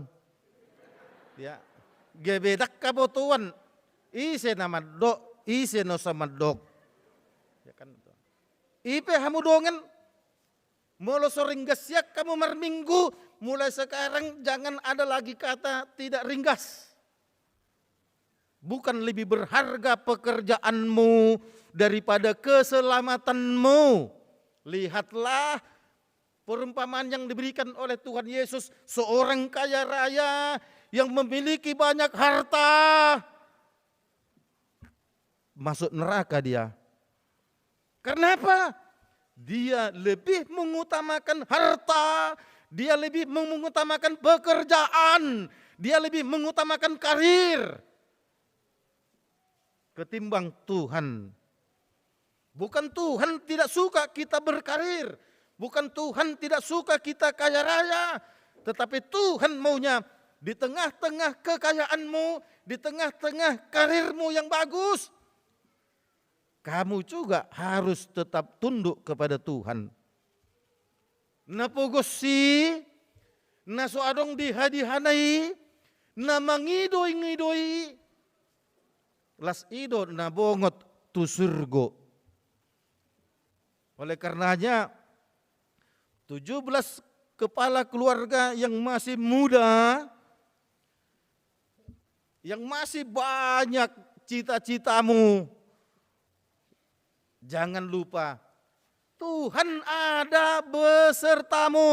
Ya. Gabe ndang habotoan ise na mandok, ise na so mandok. Ya kan? I pe hamu dongan, molo so ringgas sian hamu marminggu, mulai sekarang jangan ada lagi kata tidak ringgas. Bukan lebih berharga pekerjaanmu daripada keselamatanmu? Lihatlah perumpamaan yang diberikan oleh Tuhan Yesus, seorang kaya raya yang memiliki banyak harta. Masuk neraka dia. Karena apa? Dia lebih mengutamakan harta, dia lebih mengutamakan pekerjaan, dia lebih mengutamakan karir ketimbang Tuhan. Bukan Tuhan tidak suka kita berkarir, bukan Tuhan tidak suka kita kaya raya, tetapi Tuhan maunya di tengah-tengah kekayaanmu, di tengah-tengah karirmu yang bagus, kamu juga harus tetap tunduk kepada Tuhan. Na pogos i, na so adong di hadiahana i, na mangido-ngido i, las i do na bongot tu surgo. Oleh karenanya, tujuh belas kepala keluarga yang masih muda, yang masih banyak cita-citamu, jangan lupa, Tuhan ada besertamu.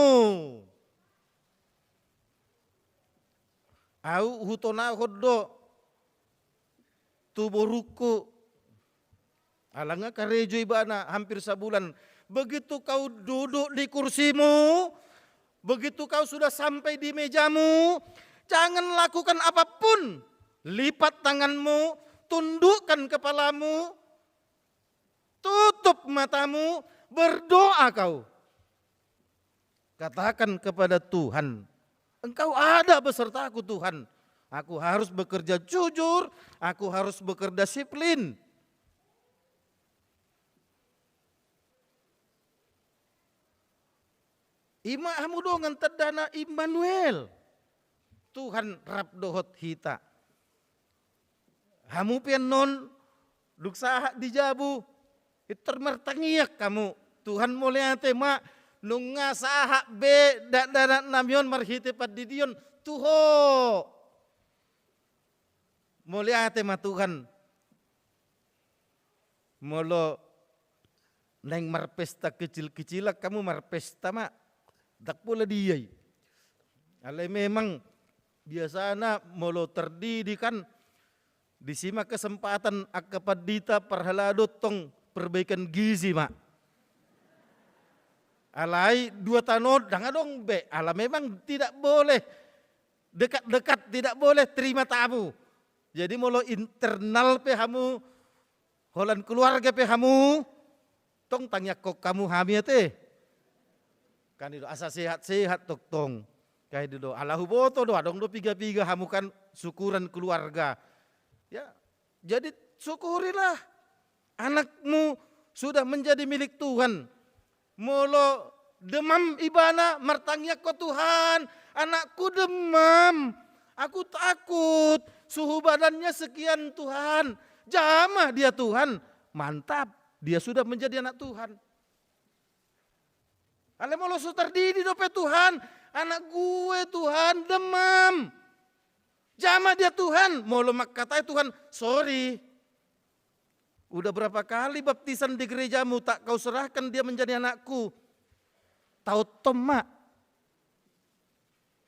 Au hutonahon do tu borungku, ala nga karejo ibana hampir sabulan. Begitu kau duduk di kursimu, begitu kau sudah sampai di mejamu, jangan lakukan apapun. Lipat tanganmu, tundukkan kepalamu, tutup matamu, berdoa kau. Katakan kepada Tuhan, "Engkau ada besertaku, Tuhan. Aku harus bekerja jujur, aku harus bekerja disiplin." Ima hamu dongan tandana Immanuel. Tuhan rap dohot hita. Hamu pe annon, dung sahat di jabu, pintor martangiang hamu. Tuhan, mauliate ma, nunga sahat be dakdanak nami on marhite pandidion tu Ho. Mauliate ma Tuhan. Molo naeng marpesta kecil-kecilan hamu, marpesta ma. Ndang pola dia i. Alai memang biasana molo tardidi kan, disi ma kesempatan angka pandita parhalado tong perbaikan gizi ma. Alai dua tano on ndang adong be, ala memang tidak boleh dekat-dekat, tidak boleh terima tamu. Jadi molo internal pe hamu, holan keluarga pe hamu, tong tangiangkon hamu hami ate. Kan i do, asa sehat-sehat tongtong. Kan i do, ala huboto do, adong do piga-piga hamu kan syukuran keluarga. Ya, jadi syukurilah. Anakmu sudah menjadi milik Tuhan. Molo demam ibana, martangiangkon, "Tuhan, anakku demam. Aku takut, suhu badannya sekian, Tuhan. Jamah dia, Tuhan." Mantap, dia sudah menjadi anak Tuhan. Alai molo so tardidi dope, "Tuhan, anak gue, Tuhan, demam." Jamah dia, Tuhan. Molo mangkatai Tuhan, "Sorry. Udah berapa kali baptisan di gerejamu, tak kau serahkan dia menjadi anakku." Taothon ma.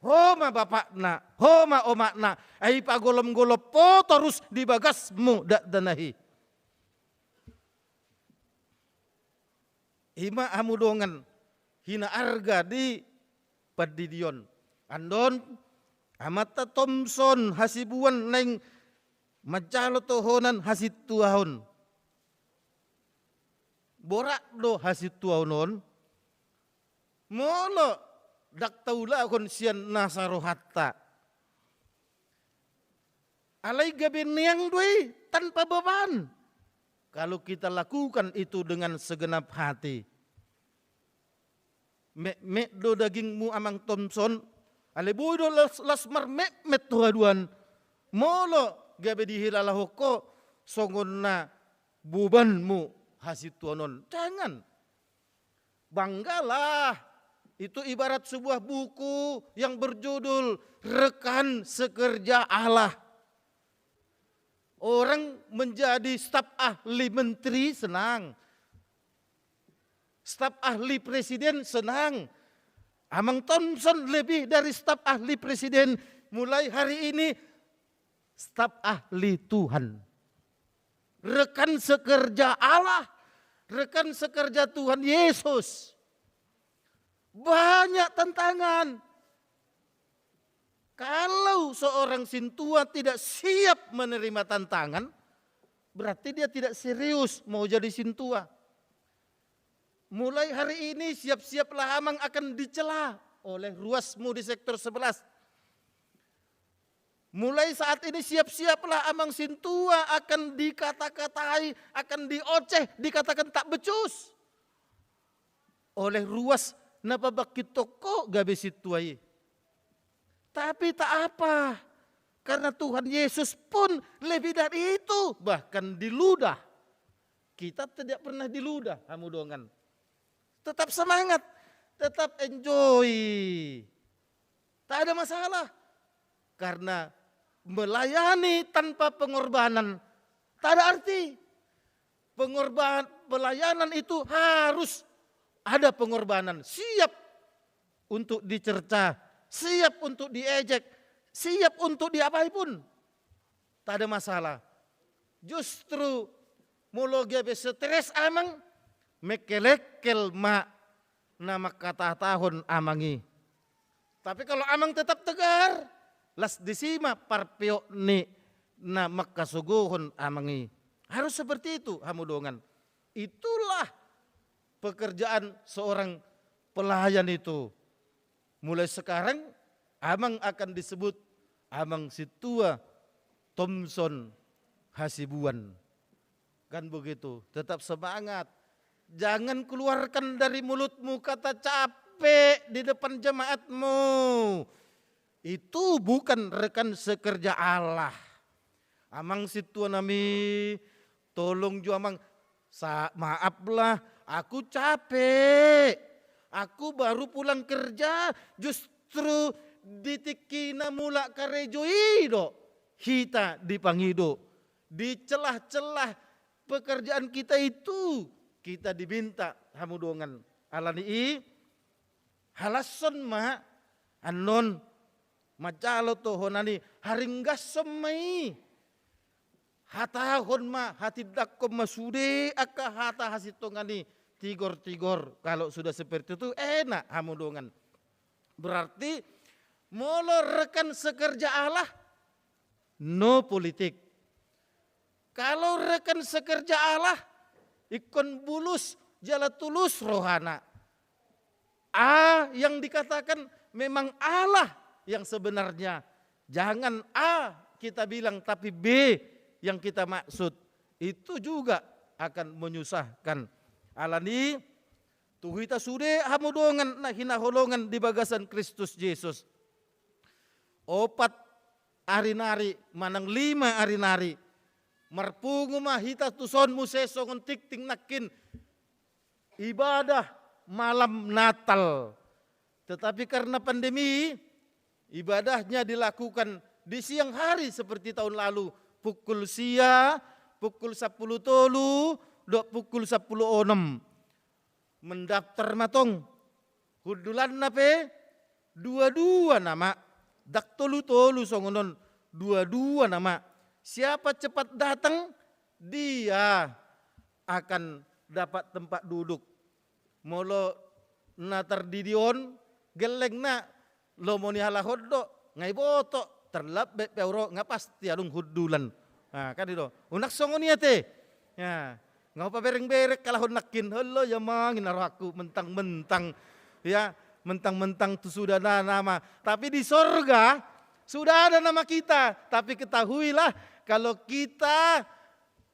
Ho ma bapakna, ho ma omakna, ai pagolom-golom ho torus di bagasmu dakdanak i. Ima hamu dongan hinaarga di pandidion. Annon, amanta Thompson Hasibuan naeng manjalo tohonan hasintuaon. Borat do hasintuaon on. Molo ndang taulahon sian nasa rohanta. Alai gabe neang do i tanpa beban. Kalau kita lakukan itu dengan segenap hati. Metmet do dagingmu, Amang Thompson. Alai boi do las, las marmetmet tu haduan. Molo gabe dihilalahon ho songon na bobanmu hasintuaon on. Jangan. Banggalah. Itu ibarat sebuah buku yang berjudul Rekan Sekerja Allah. Orang menjadi staf ahli menteri senang. Staf ahli presiden senang. Amang Thompson lebih dari staf ahli presiden. Mulai hari ini staf ahli Tuhan. Rekan sekerja Allah, rekan sekerja Tuhan Yesus. Banyak tantangan. Kalau seorang sintua tidak siap menerima tantangan, berarti dia tidak serius mau jadi sintua. Mulai hari ini siap-siaplah Amang akan dicela oleh ruasmu di sektor sebelas. Mulai saat ini siap-siaplah Amang sintua akan dikata-katai, akan dioceh, dikatakan tak becus oleh ruas na pabangkithon ho gabe sintua i. Tapi tak apa, karena Tuhan Yesus pun lebih dari itu, bahkan diludah. Kita tidak pernah diludah, hamu dongan. Tetap semangat, tetap enjoy. Tak ada masalah. Karena melayani tanpa pengorbanan tak ada arti. Pengorban, pelayanan itu harus ada pengorbanan. Siap untuk dicerca, siap untuk diejek, siap untuk diapai pun. Tak ada masalah. Justru molo gabe stres amang, mengkelek-kelek ma na mangkatahon amang i. Tapi kalau amang tetap tegar, las disi ma parpeok ni na mangkasogohon amang i. Harus seperti itu, hamu dongan. Itulah pekerjaan seorang pelayan itu. Mulai sekarang, amang akan disebut Amang Sintua Thomson Hasibuan. Kan begitu, tetap semangat. Jangan keluarkan dari mulutmu kata capek di depan jemaatmu. Itu bukan rekan sekerja Allah. Amang sintua nami, tolong jo amang, sa-, maaflah, aku capek. Aku baru pulang kerja, justru di tingki na mulak karejo i do hita dipangido. Di celah-celah pekerjaan kita itu, kita diminta, hamu dongan. Alani i, halashon ma annon, manjalo tohonan i, haringgashon ma i. Hatahon ma, hatindangkon ma sude angka hata hasintongan i, tigor-tigor. Kalau sudah seperti itu, enak, hamu dongan. Berarti, molo rekan sekerja Allah, no politik. Kalau rekan sekerja Allah, ingkon bulus jala tulus rohana. A yang dikatakan memang Allah yang sebenarnya. Jangan A kita bilang, tapi B yang kita maksud. Itu juga akan menyusahkan. Alani, tu hita sude hamu dongan na hinaholongan di bagasan Kristus Jesus. Opat ari nari, manang lima ari nari. Marpungu ma hita tuson muse songon tingting nangkin ibadah malam Natal. Tetapi karena pandemi, ibadahnya dilakukan di siang hari seperti tahun lalu, pukul sia, pukul sampulu tolu, dohot pukul sampulu onom. Mendaftar ma tong. Hundulanna pe dua-dua nama. Ndang tolu-tolu songon on, dua-dua nama. Siapa cepat datang, dia akan dapat tempat duduk. Molo na tardidi on, gellengna lomo ni halak on do, nga iboto, terlambat pe au ro, nga pasti adong hundulan. Nah, kan i do. Unang songon i ate. Ya, nga hupabereng-bereng halak on nangkin, olo ya manang i na rohangku, mentang-mentang. Ya, mentang-mentang tu suda na nama. Tapi di sorga, sudah ada nama kita. Tapi ketahuilah, kalau kita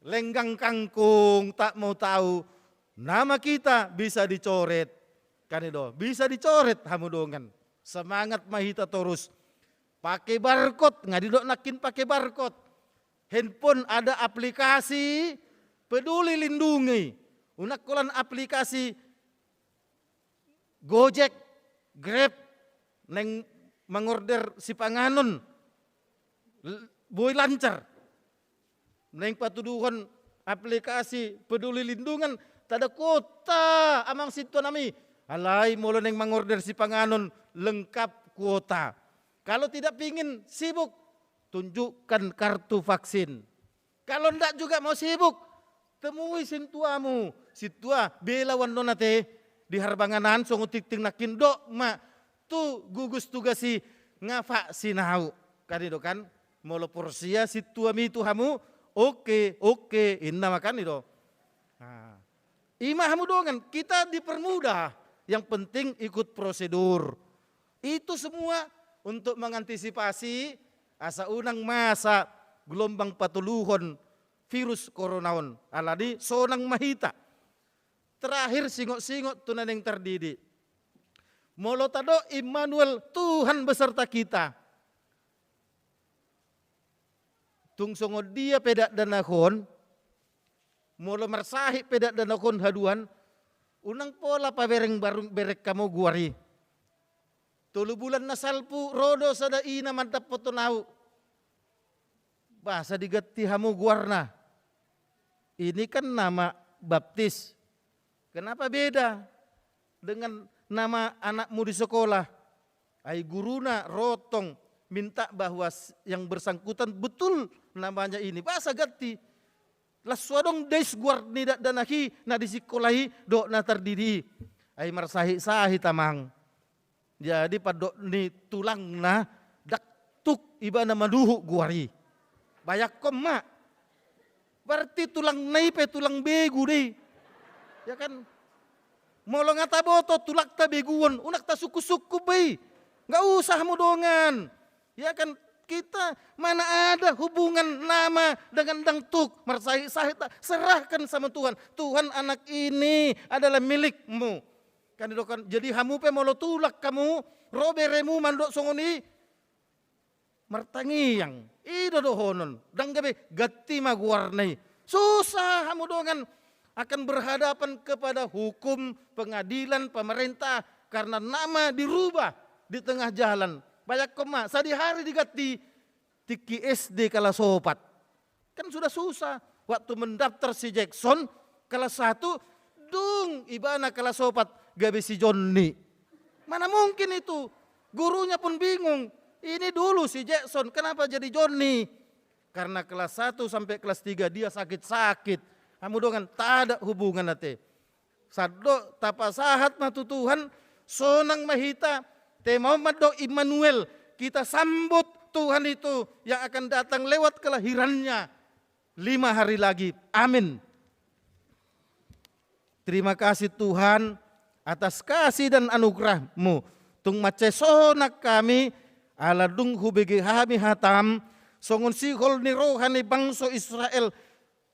lenggang kangkung, tak mau tahu, nama kita bisa dicoret. Kan i do, bisa dicoret hamu dongan. Semangat ma hita torus. Pake barcode, nga didok nangkin pake barcode. Handphone ada aplikasi Peduli Lindungi. Unang holan aplikasi Gojek, Grab, naeng mangorder sipanganon, l-, boi lancar. Naeng patuduhon aplikasi Peduli Lindungi, tanda kuota, amang sintua nami. Alai molo naeng mangorder sipanganon, lengkap kuota. Kalau tidak pingin sibuk, tunjukkan kartu vaksin. Kalau ndak juga mau sibuk, temui sintuamu. Sintua, belaon do ate di harbanganan songon tingting nangkin, dok ma tu gugus tugas i nga vaksin au. Kan i do kan? Molo porsea sintuami tu hamu, oke, oke, inna ma, kan i do. Nah, i ma hamu dongan, kita dipermudah. Yang penting ikut prosedur. Itu semua untuk mengantisipasi asa unang masa gelombang patoluhon virus corona on. Alani sonang ma hita. Terakhir, singot-singot tu na naeng tardidi. Molo tadok Immanuel, Tuhan beserta kita. Tung songon dia pe dakdanak on, molo marsahit pe dakdanak on haduan, Unang pola pabereng barung bereng hamu guar i. Tolu bulan na salpu ro do sada ina mandapothon au. Boasa diganti hamu guarna? Ini kan nama baptis. Kenapa beda dengan nama anakmu di sekolah? Ai guruna ro tong minta bahwa s-, yang bersangkutan betul namanya ini. Boasa ganti? Las so adong dais guar ni dakdanak i na di sikola i dohot na tardidi i. Ai marsahit-sahit amang. Jadi pandok ni tulangna, ndang tuk ibana manuhuk guar i. Bayangkon ma. Berarti tulangna i pe tulang begu do i. Ya kan? Molo nga taboto tulangta beguon, unang tasungkun-sungkun be i. Nggak usah hamu dongan. Ya kan, kita mana ada hubungan nama dengan dangdut, marsahit-sahit, serahkan sama Tuhan. Tuhan, anak ini adalah milik-Mu. Kan didok kan, jadi hamu pe molo tulang hamu, ro beremu mandok songon i, martangiang. I do dohonon, ndang gabe ganti ma guarna i. Susah hamu dongan akan berhadapan kepada hukum, pengadilan, pemerintah, karena nama dirubah di tengah jalan. Bayangkon ma, sadihari diganti, tingki S D kelas opat. Kan sudah susah. Waktu mendaftar si Jackson kelas satu, dung ibana kelas opat gabe si Jonni. Mana mungkin itu? Gurunya pun bingung. Ini dulu si Jackson, kenapa jadi Jonni? Karena kelas satu sampai kelas tiga dia sakit-sakit. Hamu dongan, tak ada hubungan ate. Sandok tapasahat ma tu Tuhan, sonang ma hita, tema on mandok Immanuel, kita sambut Tuhan itu yang akan datang lewat kelahirannya lima hari lagi. Amin. Terima kasih Tuhan atas kasih dan anugerah-Mu. Tung mansai sonang hami, ala dung hubege hami hata-M, songon sihol ni roha ni bangso Israel,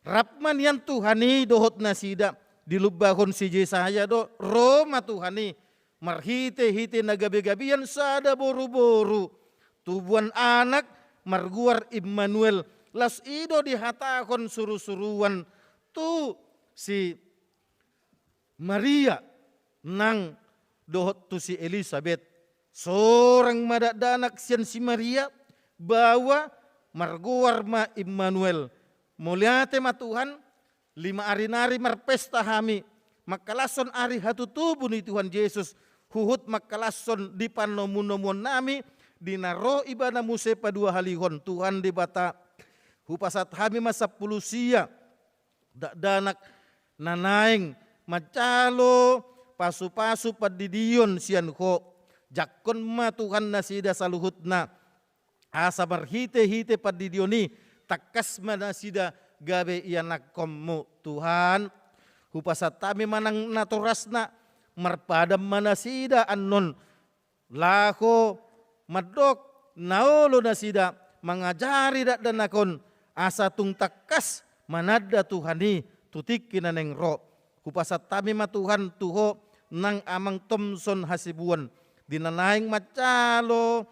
rap ma nian Tuhan i dohot nasida, dilumbahon si Jesaya do, ro ma Tuhan i, marhite-hite na gabe-gabean sada boru-boru, tubuan anak, margoar Immanuel, laos i do dihatahon suru-suruan, tu si Maria nang dohot tu si Elisabet. Sorang ma dakdanak sian si Maria, baoa margoar ma Immanuel. Mauliate ma Tuhan, lima ari nari marpesta hami, mangkalashon ari hatutubu ni Tuhan Jesus, huhut mangkalashon di panomu-nomuonnami, di na ro Ibana muse paduahalihon. Tuhan Debata, hupasahat hami ma sampulu sia, dakdanak na naeng manjalo pasu-pasu pandidion sian Ho. Jangkon ma Tuhan nasida saluhutna, asa marhite-hite pandidion i tangkas ma nasida gabe ianakhonmu. Tuhan, hupasahat hami ma nang natorasna, marpadan ma nasida annon, laho mandok na olo nasida mangajari dakdanak on, asa tung tangkas mananda Tuhan i tu tingki na naeng ro. Hupasahat hami ma Tuhan tu Ho nang Amang Thomson Hasibuan, di na naeng manjalo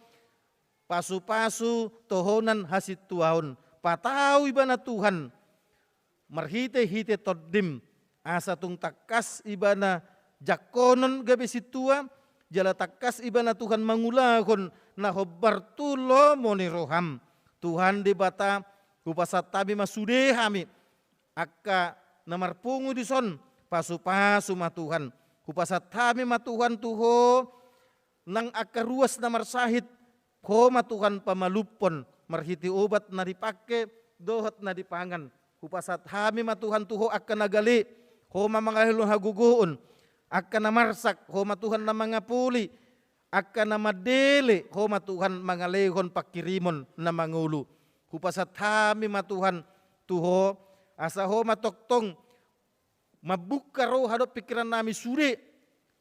pasu-pasu tohonan hasintuaon. Patau ibana Tuhan, marhite-hite Tondim, asa tung tangkas ibana jangkonon gabe sintua, jala tangkas ibana Tuhan mangulahon na hombar tu lomo ni roham. Tuhan Debata, hupasahat hami ma sude hami, angka na marpungu dison, pasu-pasu ma Tuhan. Hupasahat hami ma Tuhan tu Ho, nang angka ruas na marsahit, Ho ma Tuhan pamalumhon, marhite obat na dipangke, dohot na dipangan. Hupasahat hami ma Tuhan tu Ho angka na gale, Ho ma mangalehon hagogoon, angka na marsak, Ho ma Tuhan na mangapuli, angka na mandele, Ho ma Tuhan mangalehon pangkirimon na mangolu. Hupasahat hami ma Tuhan tu Ho, asa Ho ma tongtong mambuka roha dohot pingkirannami sude,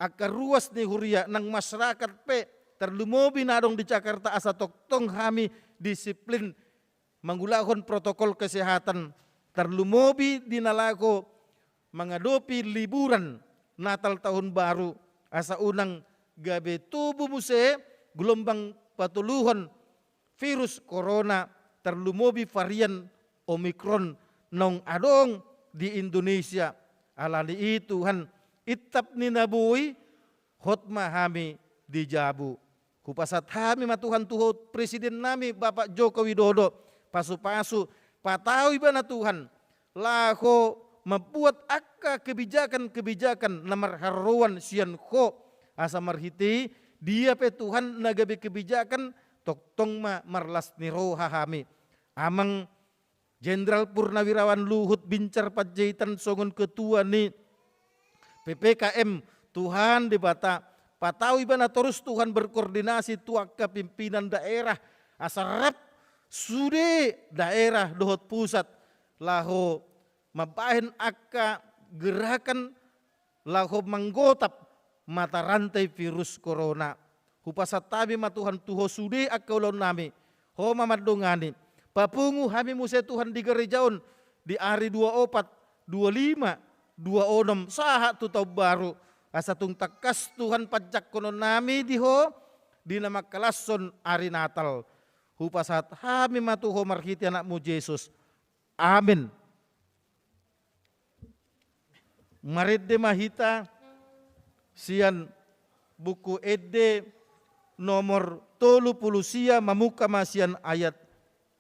angka ruas ni huria nang masyarakat pe, tarlumobi na adong di Jakarta, asa tongtong hami disiplin mangulahon protokol kesehatan, tarlumobi di na laho mangadopi liburan Natal Tahun Baru, asa unang gabe tubu muse gelombang patoluhon virus corona, tarlumobi varian Omicron naung adong di Indonesia. Alani i Tuhan, intap ni na boi, hot ma hami di jabu. Hupasahat hami ma Tuhan tu Ho, Presiden nami Bapak Joko Widodo, pasu-pasu, patau ibana Tuhan, laho mambuat angka kebijakan-kebijakan na marharoroan sian Ho, asa marhite i dia pe Tuhan na gabe kebijakan, tongtong ma marlas ni roha hami. Amang Jenderal Purnawirawan Luhut Binsar Panjaitan songon ketua ni P P K M, Tuhan Debata, patau ibana torus Tuhan berkoordinasi tu angka pimpinan daerah, asa rap sude daerah dohot pusat, laho mambahen angka gerakan laho manggotap mata rantai virus corona. Hupasahat hami ma Tuhan tu Ho sude angka ulaon nami, Ho ma mandongani. Papungu hami muse Tuhan di gareja on di ari dua opat, dua lima, dua onom, sahat tu taon baru. Asa tung tangkas Tuhan panjangkonon nami di Ho di na mangkalashon ari Natal. Hupasahat hami ma tu Ho marhite Anakmu Jesus. Amin. Marende ma hita sian Buku Ende nomor tolu pulu sia, mamungka ma sian ayat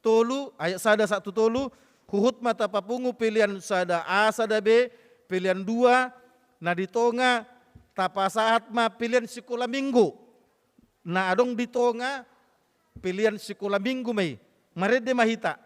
tolu, ayat sada sahat tu tolu, huhut ma tapapungu pelean sada A, sada B, pelean dua, na di tonga tapasahat ma pelean sikola minggu. Na adong di tonga pelean sikola minggu ma i. Marende ma hita.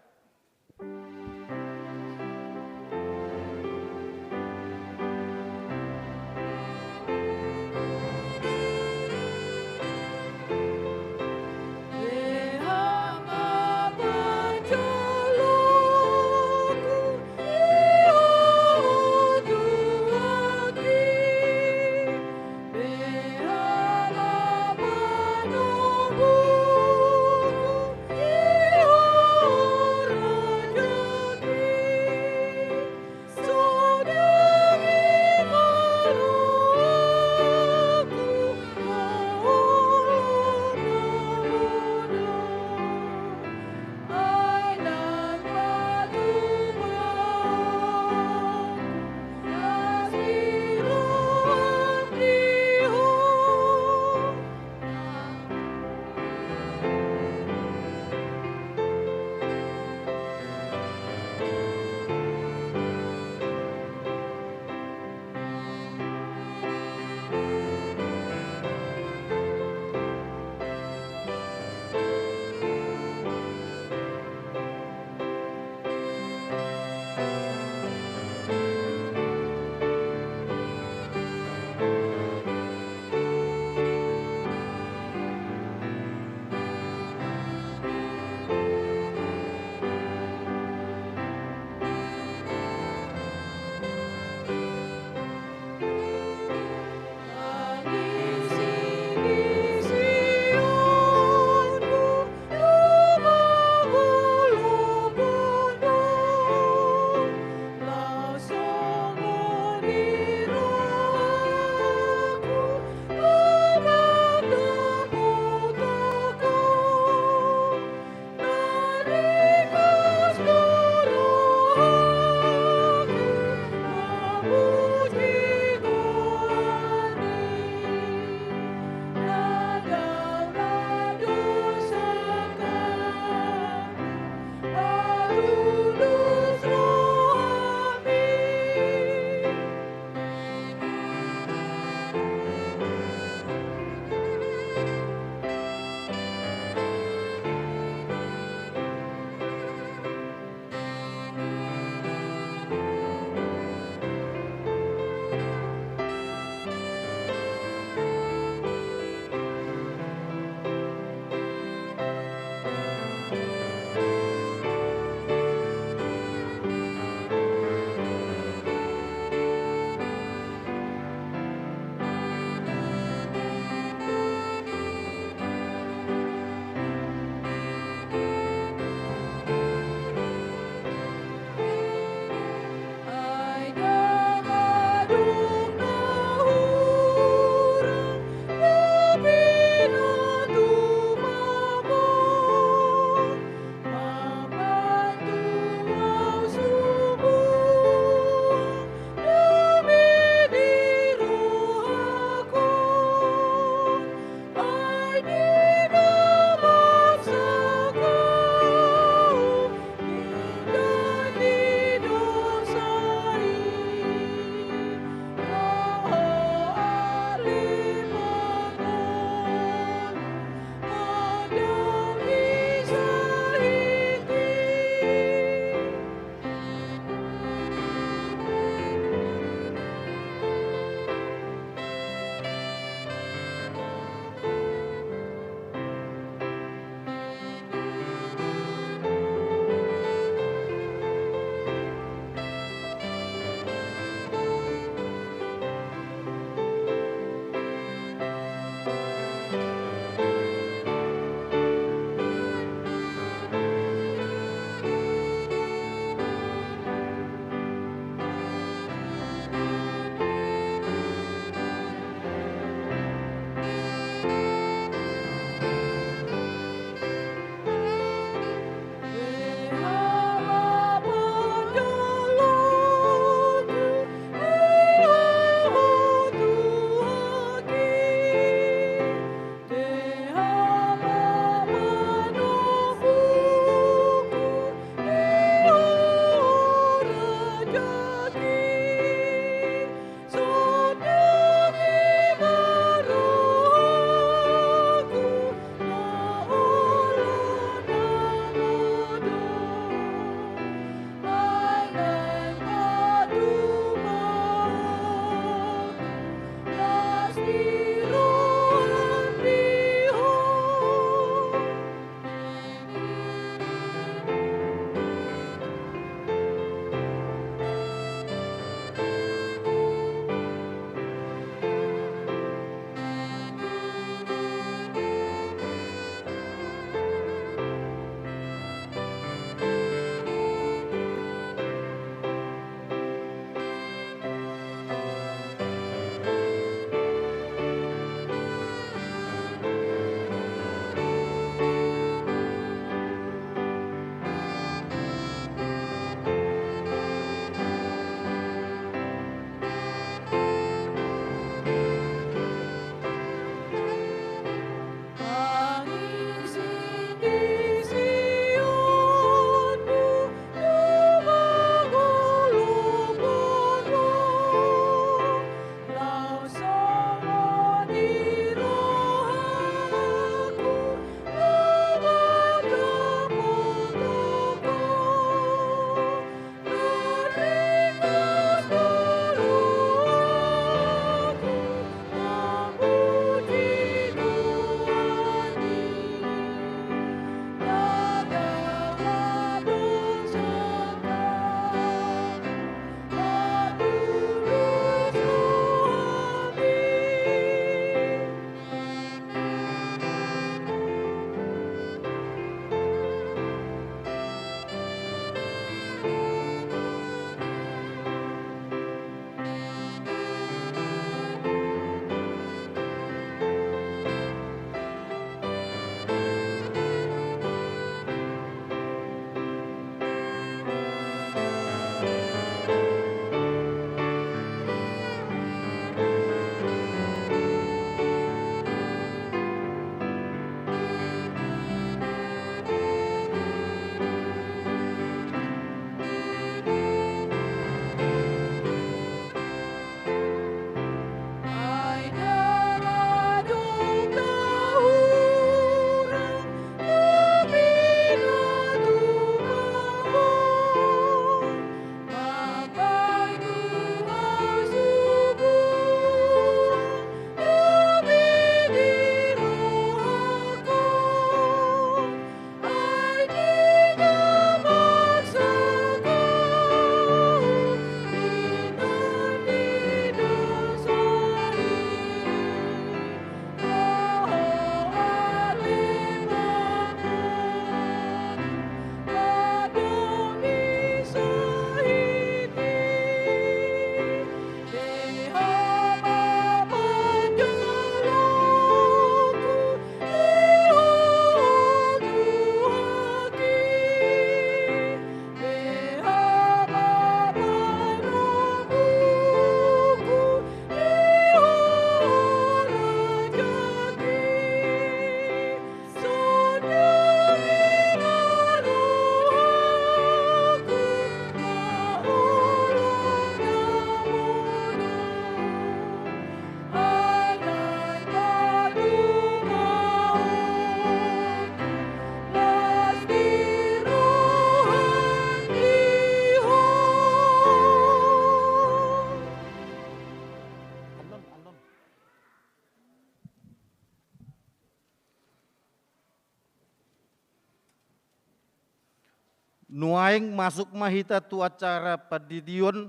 Nuaeng masuk ma hita tu acara pandidion.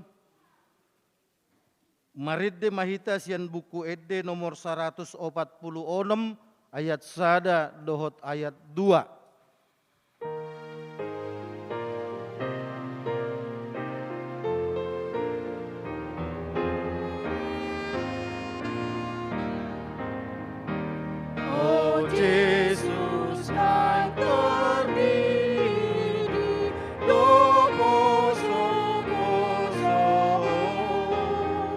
Marende ma hita sian Buku Ende nomor saratus opat pulu onom, ayat sada dohot ayat dua. O Jesus, nang tordidi do poso-poso on,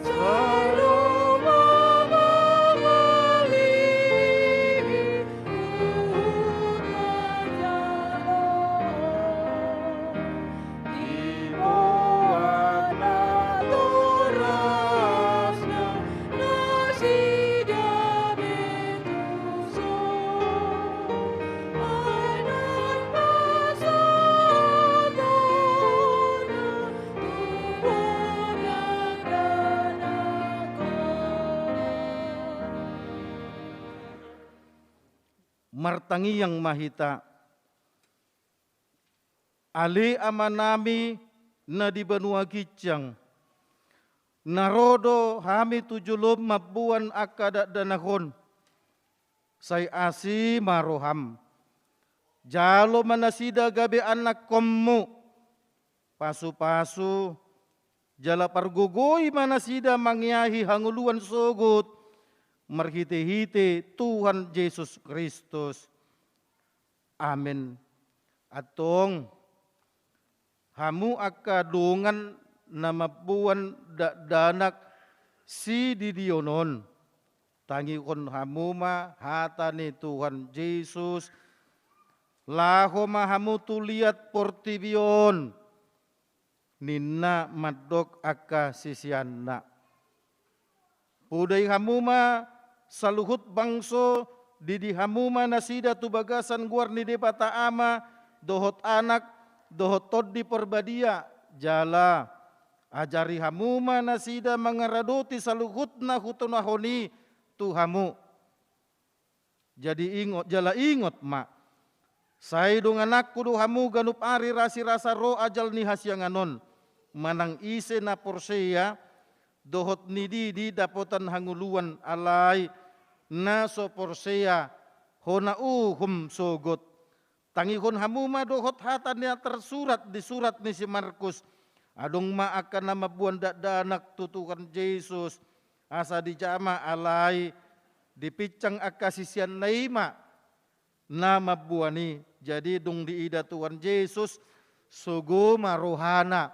sai ro ma mangalihi huhut manjalo. Diboan ma torasna nasida be tuson, ai nang pasahatonna tu dakdanak on. Martangiang ma hita. Ale Amanami na di banua ginjang, na ro do hami tu jolom mamboan angka dakdanak on, sai asi ma roham. Jalo ma nasida gabe anakkonmu, pasu-pasu jala pargogoi ma nasida mangeahi hangoluan sogot, marhite-hite Tuhan Jesus Kristus. Amen. Antong, hamu angka dongan na mamboan dakdanak sididion on, tangihon hamu ma hata ni Tuhan Jesus, laho ma hamu tu liat portibi on, ninna mandok angka siseanna. Podai hamu ma saluhut bangso, didi hamu ma nasida tu bagasan goar ni Debata Ama, dohot Anak, dohot Tondi Parbadia, jala ajari hamu ma nasida mangaradoti saluhut na hutunahon i tu hamu. Jadi ingot, jala ingot ma, sai dongananku do hamu ganup ari rasirasa ro ajal ni hasiangan on. Manang ise na porsea, dohot ni didi dapotan hangoluan, alai na so porsea, hona uhum sogot. Tangihon hamu ma dohot hata na tarsurat di surat ni si Markus. Adong ma angka na mamboan dakdanak tu Tuhan Jesus, asa dijama, alai dipinsang angka siseanna i ma na mamboan i. Jadi dung diida Tuhan Jesus, sogo ma rohana,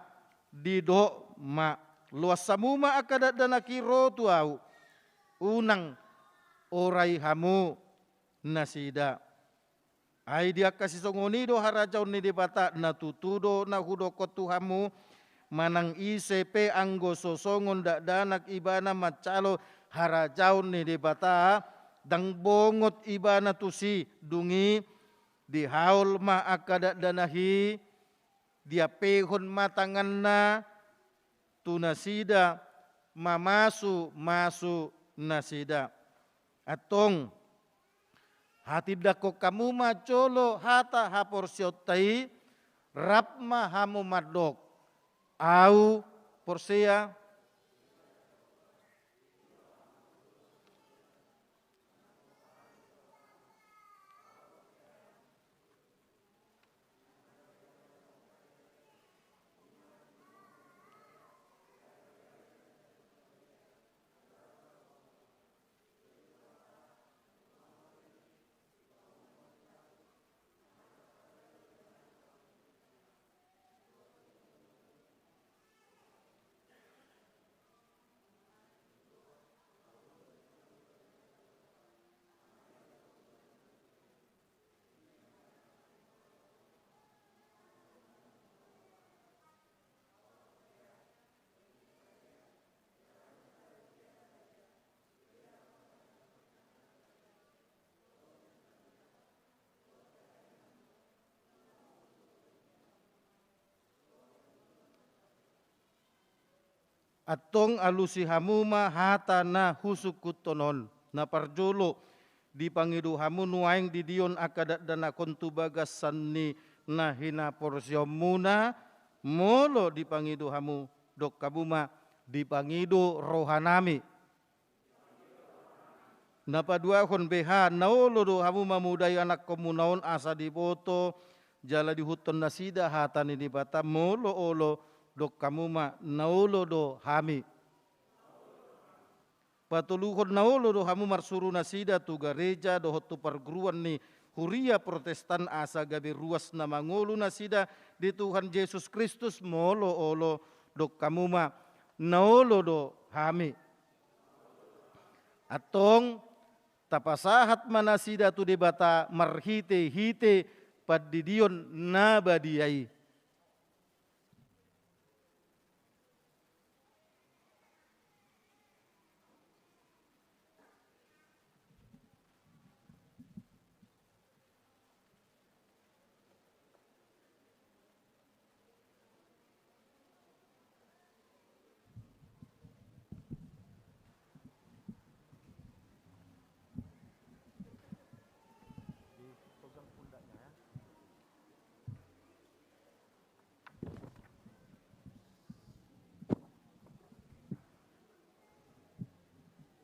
didok ma, loas hamu ma angka dakdanak i ro tu ahu, unang orai hamu nasida. Ai di angka sisongon i do harajaon ni Debata. Na tutu do na hudokkon tu hamu, manang ise pe anggo so songon dakdanak ibana mansalo harajaon ni Debata, ndang bongot ibana tusi. Dung i dihaol ma angka dakdanak i, diampehon ma tanganna tu nasida, mamasumasu nasida. Antong, hatindangkon hamu ma jolo hata haporseaonta i, rap ma hamu mandok: Ahu porsea. Antong alusi hamu ma hata na husungkunhon on. Na parjolo, dipangido hamu nuaeng didion angka dakdanak on tu bagasan ni na hinaporseaonmuna, molo dipangido hamu, dok hamu ma, dipangido rohanami. Na paduahon beha, na olo do hamu mamodai anakkonmuna on asa diboto jala diihuthon nasida hata ni Debata, molo olo, dok hamu ma, na olo do hami. Patoluhon, na olo do hamu marsuru nasida tu gareja dohot tu parguruan ni huria Protestan asa gabe ruas na mangolu nasida di Tuhan Jesus Kristus, molo olo, dok hamu ma, na olo do hami. Antong tapasahat ma nasida tu Debata marhitehite pandidion na badia i.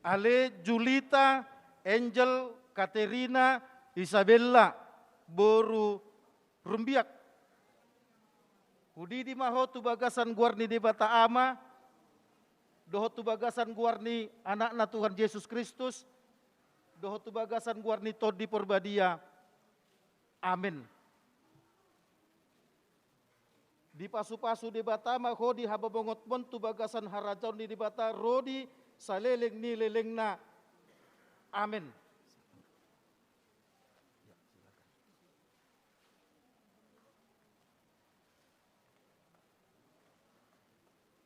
Ale Julita, Angel, Katerina, Isabella, boru Rumbiak. Hudidi ma ho tu bagasan goar ni Debata Ama, dohot tu bagasan goar ni Anakna Tuhan Jesus Kristus, dohot tu bagasan goar ni Tondi Porbadia. Amen. Dipasupasu Debata ma ho di habobongotmon tu bagasan harajaon ni Debata ro di saleleng ni lelengna. Amen.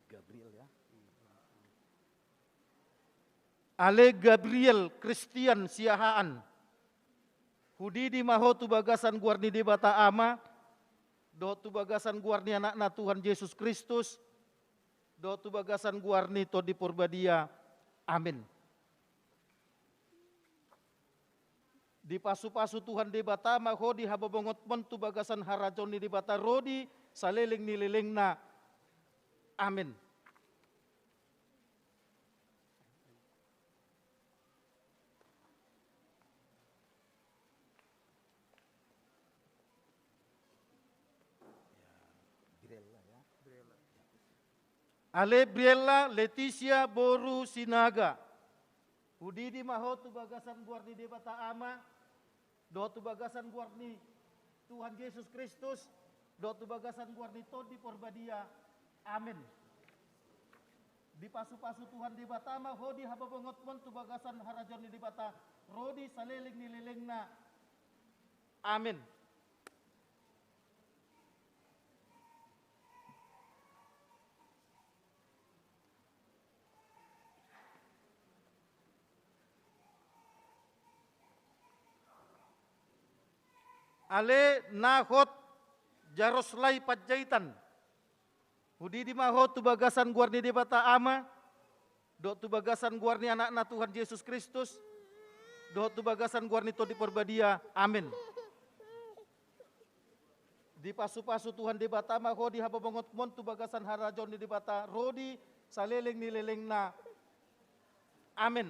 Gabriel, ya. Ale Gabriel Christian Siahaan. Hudidi ma ho tu bagasan goar ni Debata Ama, dohot tu bagasan goar ni Anakna Tuhan Jesus Kristus, dohot tu bagasan goar ni Tondi Porbadia. Amen. Dipasupasu Tuhan Debata ma ho di habobongotmon tu bagasan harajaon ni Debata ro di saleleng ni lelengna. Amen. Ale Briella Letisia boru Sinaga. Hudidi ma ho tu bagasan goar ni Debata Ama, dohot tu bagasan goar ni Tuhan Jesus Kristus, dohot tu bagasan goar ni Tondi Porbadia. Amen. Dipasupasu Tuhan Debata ma ho di habobongotmon tu bagasan harajaon ni Debata ro di saleleng ni lelengna. Amen. Ale Nahot Jaroslai Panjaitan. Hudidi ma ho tu bagasan goar ni Debata Ama, dohot tu bagasan goar ni Anakna Tuhan Jesus Kristus, dohot tu bagasan goar ni Tondi Porbadia. Amen. Dipasupasu Tuhan Debata ma ho di habobongotmon tu bagasan harajaon ni Debata ro di saleleng ni lelengna. Amen.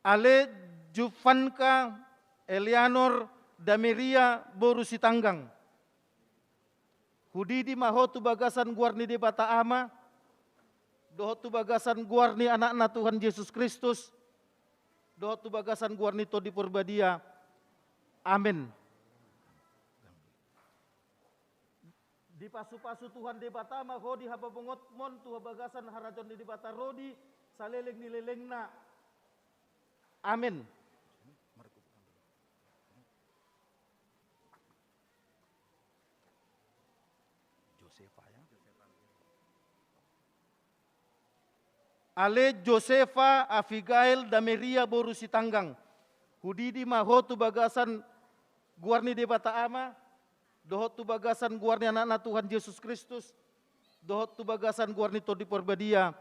Ale Jufanka Eleanor Dameria boru Sitanggang. Hudidi ma ho tu bagasan goar ni Debata Ama, dohot tu bagasan goar ni Anakna Tuhan Jesus Kristus, dohot tu bagasan goar ni Tondi Porbadia. Amen. Dipasupasu Tuhan Debata ma ho di habobongotmon tu bagasan harajaon ni Debata ro di saleleng ni lelengna. Amen. Josefa, ya. Ale Josefa Avigail Dameria boru Sitanggang. Hudidi ma ho tu bagasan goar ni Debata Ama, dohot tu bagasan goar ni Anakna Tuhan Jesus Kristus, dohot tu bagasan goar ni Tondi Porbadia.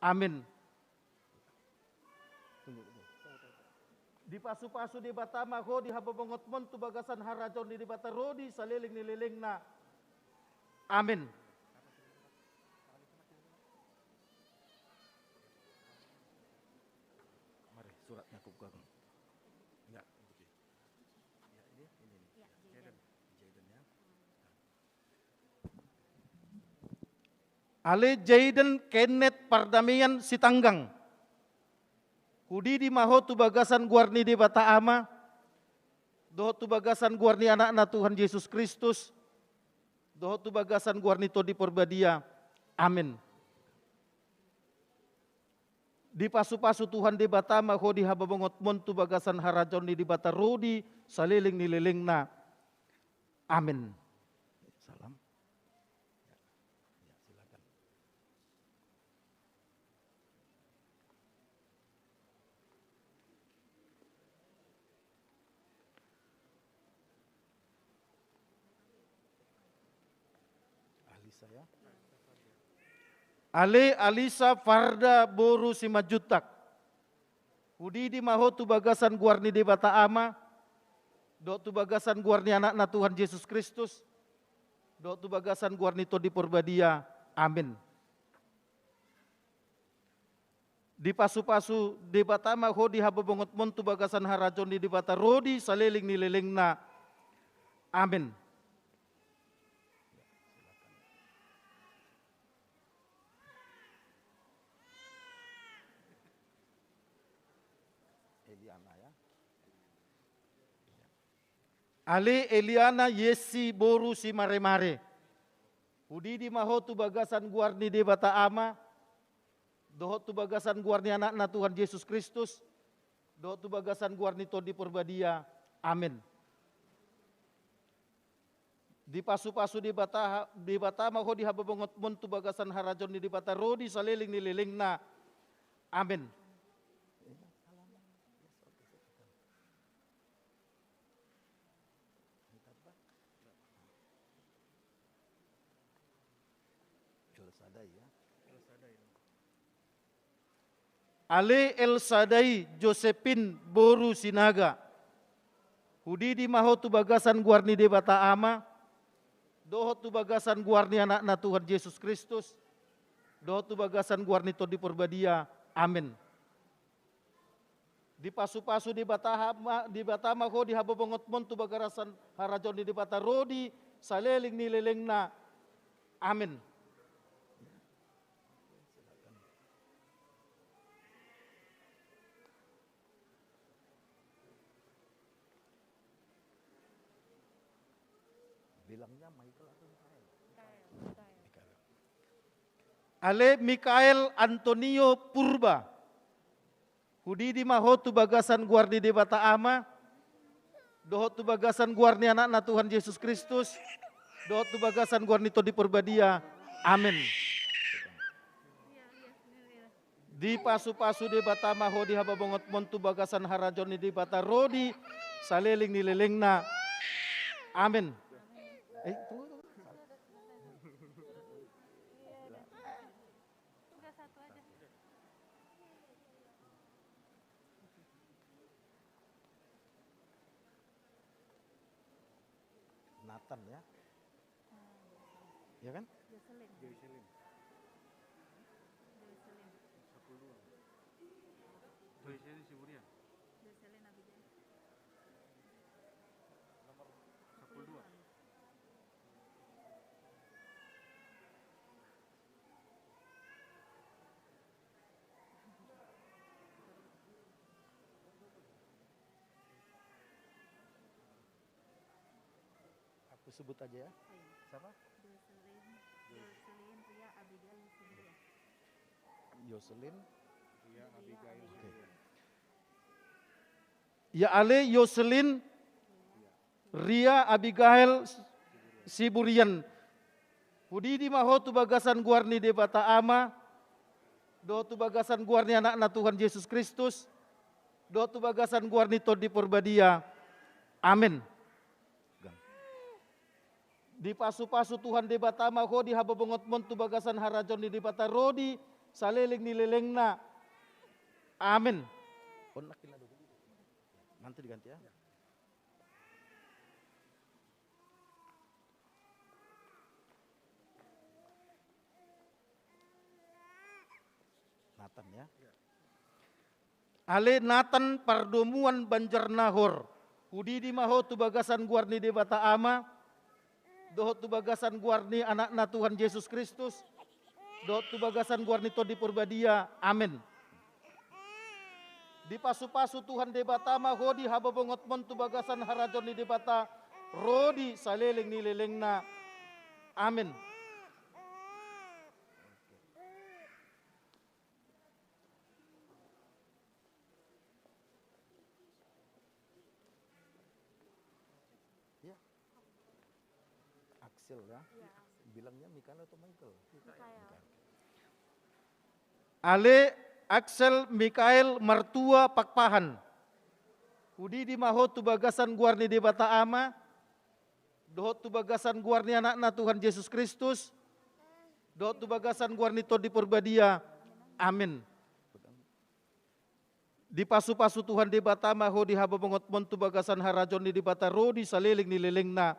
Amin. Dipasupasu Debata ma ho di habobongotmon tu bagasan harajaon ni Debata ro di saleleng ni lelengna. Amin. Mari, suratnya aku pegang. Enggak, begini. Ya, ini, ini, ini. Ya, Jayden. Jayden, ya. Ale Jayden Kenneth Pardamaian Sitanggang. Hudidi ma ho tu bagasan goar ni Debata Ama, dohot tu bagasan goar ni Anakna Tuhan Jesus Kristus, dohot tu bagasan goar ni Tondi Porbadia. Amin. Dipasupasu Tuhan Debata ma ho di habobongotmon tu bagasan harajaon ni Debata ro di saleleng ni lelengna. Amin. Salam. Ya, ya, silakan. Alisa, ya. Ale Alisa Farda boru Simanjuntak. Hudidi ma ho tu bagasan goar ni Debata Ama, dohot tu bagasan goar ni Anakna Tuhan Jesus Kristus, dohot tu bagasan goar ni Tondi Porbadia. Amin. Dipasupasu Debata ma ho di habobongotmon tu bagasan harajaon ni Debata ro di saleleng ni lelengna. Amin. Eliana, ya. Ale Eliana Yesi boru Simaremare. Hudidi ma ho tu bagasan goar ni Debata Ama, dohot tu bagasan goar ni Anakna Tuhan Jesus Kristus, dohot tu bagasan goar ni Tondi Porbadia. Amin. Dipasupasu Debata, Debata ma ho di habobongotmon tu bagasan harajaon ni Debata ro di saleleng ni lelengna. Amin. Ale El Sadai Josephine boru Sinaga. Hudidi ma ho tu bagasan goar ni Debata Ama, dohot tu bagasan goar ni Anakna Tuhan Jesus Kristus, dohot tu bagasan goar ni Tondi Porbadia. Amin. Dipasupasu Debata ma, Debata ma ho di habobongotmon tu bagasan harajaon ni Debata ro di saleleng ni lelengna. Amin. Bilangnya Michael atau Mikael? Mikael. Mikael. Ale Mikael Antonio Purba. Hudidi ma ho tu bagasan goar ni Debata Ama, dohot tu bagasan goar ni Anakna Tuhan Jesus Kristus, dohot tu bagasan goar ni Tondi Porbadia. Amin. Dipasupasu Debata ma ho di habobongotmon tu bagasan harajaon ni Debata ro di saleleng ni lelengna. Amin. Eh, tunggu, tunggu. Nathan, ya. Ya kan? Jocelyn. Jocelyn. Jocelyn. Sapuluh dua. Jocelyn Siburian. Jocelyn Abigail. Nomor sapuluh dua. Aku sebut aja ya. Ayo. Siapa? Jocelyn, Jocelyn Ria Abigail Siburian. Jocelyn. Ria Abigail Siburian. Ya ale Jocelyn Ria Abigail Siburian. Hudidi ma ho tu bagasan goar ni Debata Ama, dohot tu bagasan goar ni Anakna Tuhan Jesus Kristus, dohot tu bagasan goar ni Tondi Porbadia. Amin. Dipasupasu Tuhan Debata ma ho di habobongonmon tu bagasan harajaon ni Debata ro di saleleng ni lelengna. Amen. Mantu diganti ya. Natan ya. Ale Natan pardomuan Banjarnahor. Hudidi ma ho tu bagasan goar ni Debata Ama, dohot tu bagasan goar ni Anakna Tuhan Jesus Kristus, dohot tu bagasan goar ni Tondi Porbadia. Amen. Dipasupasu Tuhan Debata ma ho di habobongonmon tu bagasan harajaon ni Debata ro di saleleng ni lelengna. Amen. Ya. Axel ya. Ya, Axel. Bilangnya Mikael atau Michael? Mikael. Mikael. Ale Axel Mikael Martua Pakpahan. Hudidi ma ho tu bagasan goar ni Debata Ama, dohot tu bagasan goar ni Anakna Tuhan Jesus Kristus, dohot tu bagasan goar ni Tondi Porbadia. Amen. Dipasupasu Tuhan Debata ma ho di habobongonmon tu bagasan harajaon ni Debata ro di saleleng ni lelengna.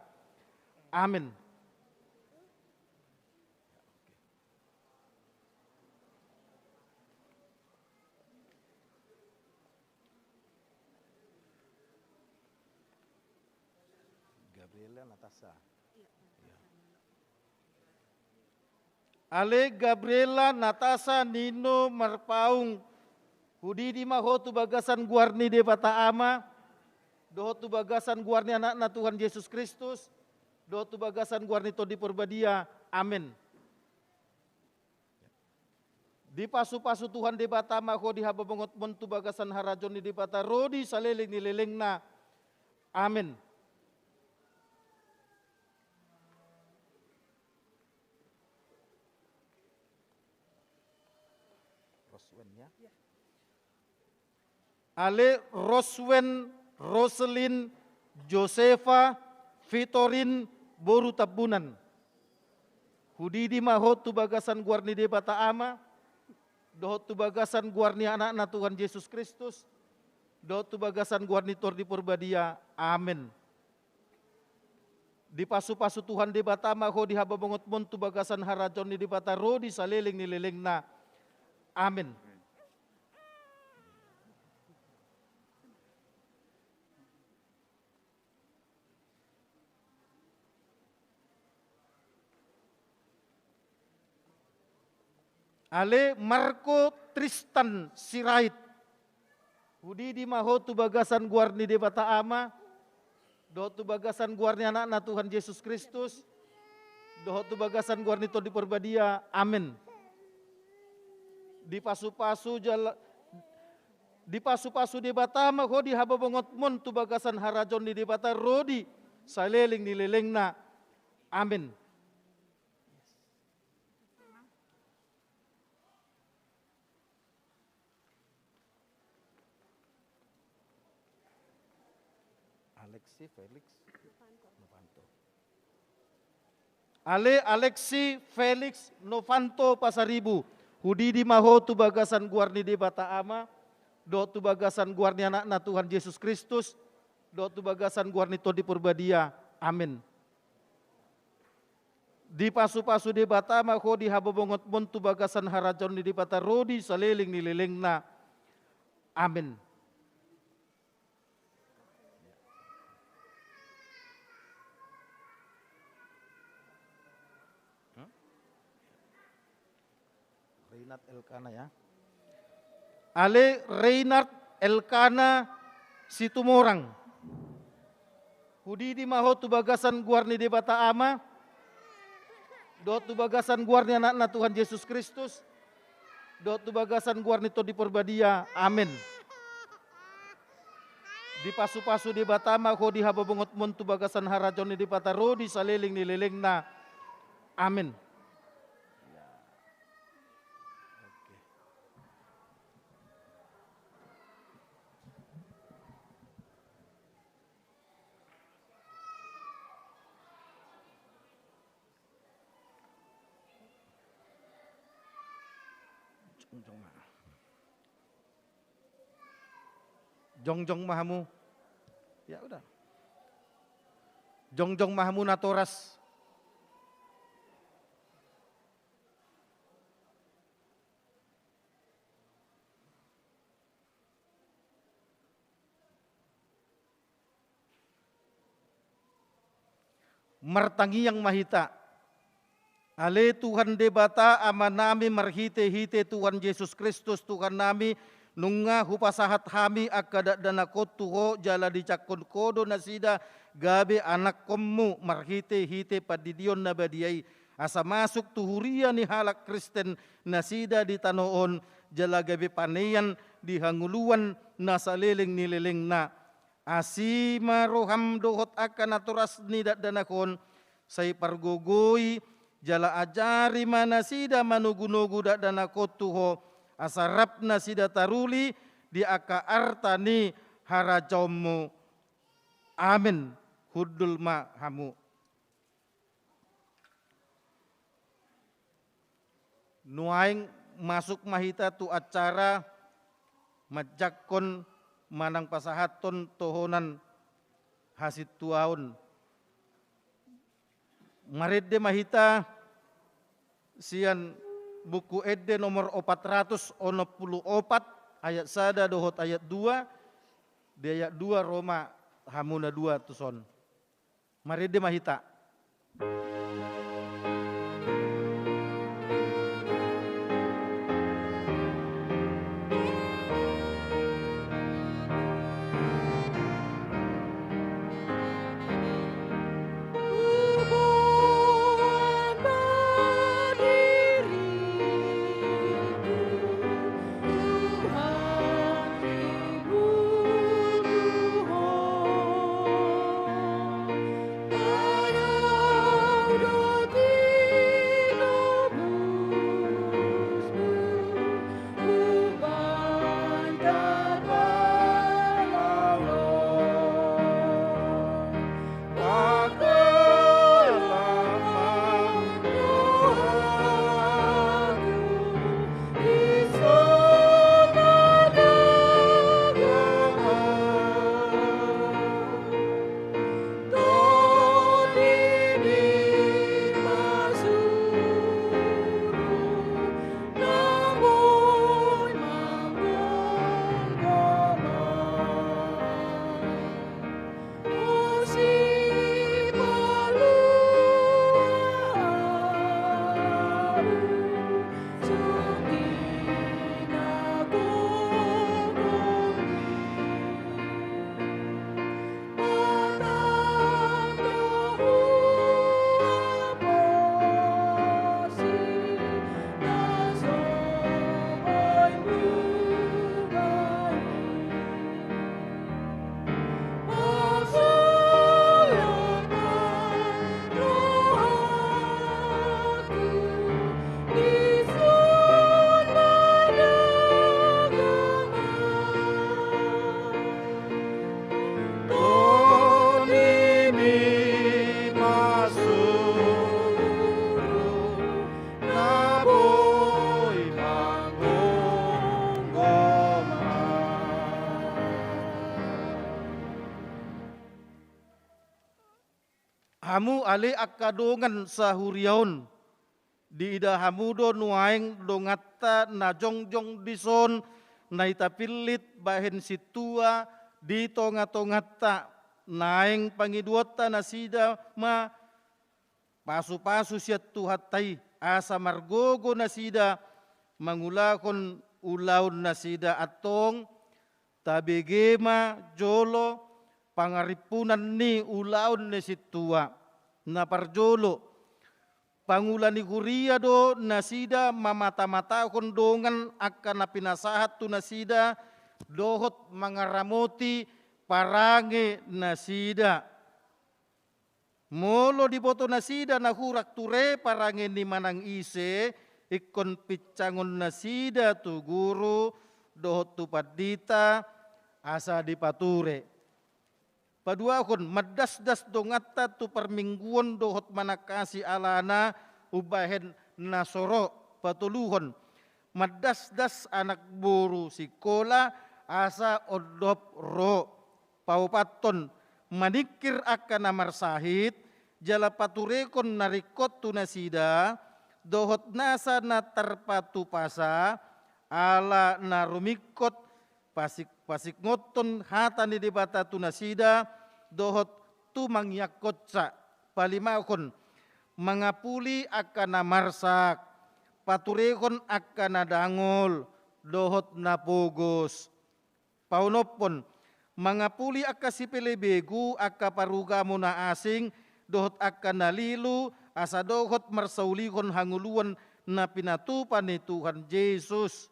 Amen. Gabriela Natasha. Ale Gabriela Natasha Nino Marpaung, hudidi ma ho tu bagasan goar ni Debata Ama, dohot tu bagasan goar ni Anakna Tuhan Jesus Kristus, dohot tu bagasan goar ni Tondi Porbadia. Amen. Dipasupasu Tuhan Debata ma ho di habobongonmon tu bagasan harajaon ni Debata ro di saleleng ni lelengna. Amen. Roswen ya. Ale Roswen Roselin Josefa Vitorin boru Tambunan. Hudidi ma ho tu bagasan goar ni Debata Ama, dohot tu bagasan goar ni Anakna Tuhan Jesus Kristus, dohot tu bagasan goar ni Tondi Porbadia. Amen. Dipasupasu Tuhan Debata ma ho di habobongonmon tu bagasan harajaon ni Debata ro di saleleng ni lelengna. Amen. Ale Marco Tristan Sirait. Hudidi ma ho tu bagasan goar ni Debata Ama, dohot tu bagasan goar ni Anakna Tuhan Jesus Kristus, dohot tu bagasan goar ni Tondi Porbadia. Amen. Dipasupasu jala, dipasupasu Debata ma ho di habobongonmon tu bagasan harajaon ni Debata ro di saleleng ni lelengna. Amen. Alexi Felix Novanto. Ale Alexi Felix Novanto Pasaribu, hudidi ma ho tu bagasan goar ni Debata Ama, dohot tu bagasan goar ni Anakna Tuhan Jesus Kristus, dohot tu bagasan goar ni Tondi Porbadia. Amen. Dipasupasu Debata ma ho di habobongonmon tu bagasan harajaon ni Debata ro di saleleng ni lelengna. Amen. Reinhard Elkana ya. Ale Reinhard Elkana Situmorang. Hudidi ma ho tu bagasan goar ni Debata Ama, dohot tu bagasan goar ni Anakna Tuhan Jesus Kristus, dohot tu bagasan goar ni Tondi Porbadia. Amen. Dipasupasu Debata ma ho di habobongonmon tu bagasan harajaon ni Debata ro di saleleng ni lelengna. Amen. Jongjong ma. Jongjong ma hamu. Ya udah. Jongjong ma hamu natoras. Martangiang ma hita. Ale Tuhan Debata Amanami, marhitehite Tuhan Jesus Kristus Tuhannami, nunga hupasahat hami angka dakdanak on tu Ho, jala dijangkon Ho do nasida gabe anakkonMu marhitehite Pandidion Na Badia i, asa masuk tu huria ni halak Kristen nasida di tano on, jala gabe panean di hangoluan na saleleng ni lelengna. Asi ma roham dohot angka natoras ni dakdanak on, sai pargogoi jala ajari ma nasida manogunogu dakdanak on tu Ho, asa rap nasida taruli di angka arta ni harajaonMu. Amen. Hundul ma hamu. Nuaeng masuk ma hita tu acara manjangkon manang pasahathon tohonan hasintuaon. Marende ma hita sian Buku Ende nomor opat ratus onom pulu opat, ayat sada dohot ayat dua, di ayat dua ro ma hamu na dua tuson. Marende ma hita. Hamu ale angka dongan sahuria on, diida hamu do nuaeng donganta na jongjong dison, na i tapillit bahen sintua di tongatonganta, naeng pangidoanta nasida ma pasupasu sian Tuhanta i, asa margogo nasida mangulahon ulaon nasida antong. Tabege ma jolo pangarimpunan ni ulaon ni sintua. Na parjolo, pangula ni huria do nasida mamatamatahon dongan angka na pinasahat tu nasida dohot mangaramoti parange nasida. Molo diboto nasida na hurang ture parange ni manang ise, ingkon pincangon nasida tu guru dohot tu pandita asa dipature. Paduahon, mandasdas donganta tu parmingguon dohot manangkasi alana umbahen na so ro. Patoluhon, mandasdas anak boru singkola asa ondop ro. Paopathon, maningkir angka na marsahit, jala paturehon na ringkot tu nasida, dohot nasa na tarpatupasa, ala na rumingkot, pasik-, pasingothon hata ni Debata tu nasida, dohot tumangiangkonsa. Palimahon, mangapuli angka na marsak, paturehon angka na dangol, dohot na pogos. Paonomhon, mangapuli angka sipelebegu, angka parugamo na asing, dohot angka na lilu, asa dohot marsaulihon hangoluan na pinatupa ni Tuhan Jesus.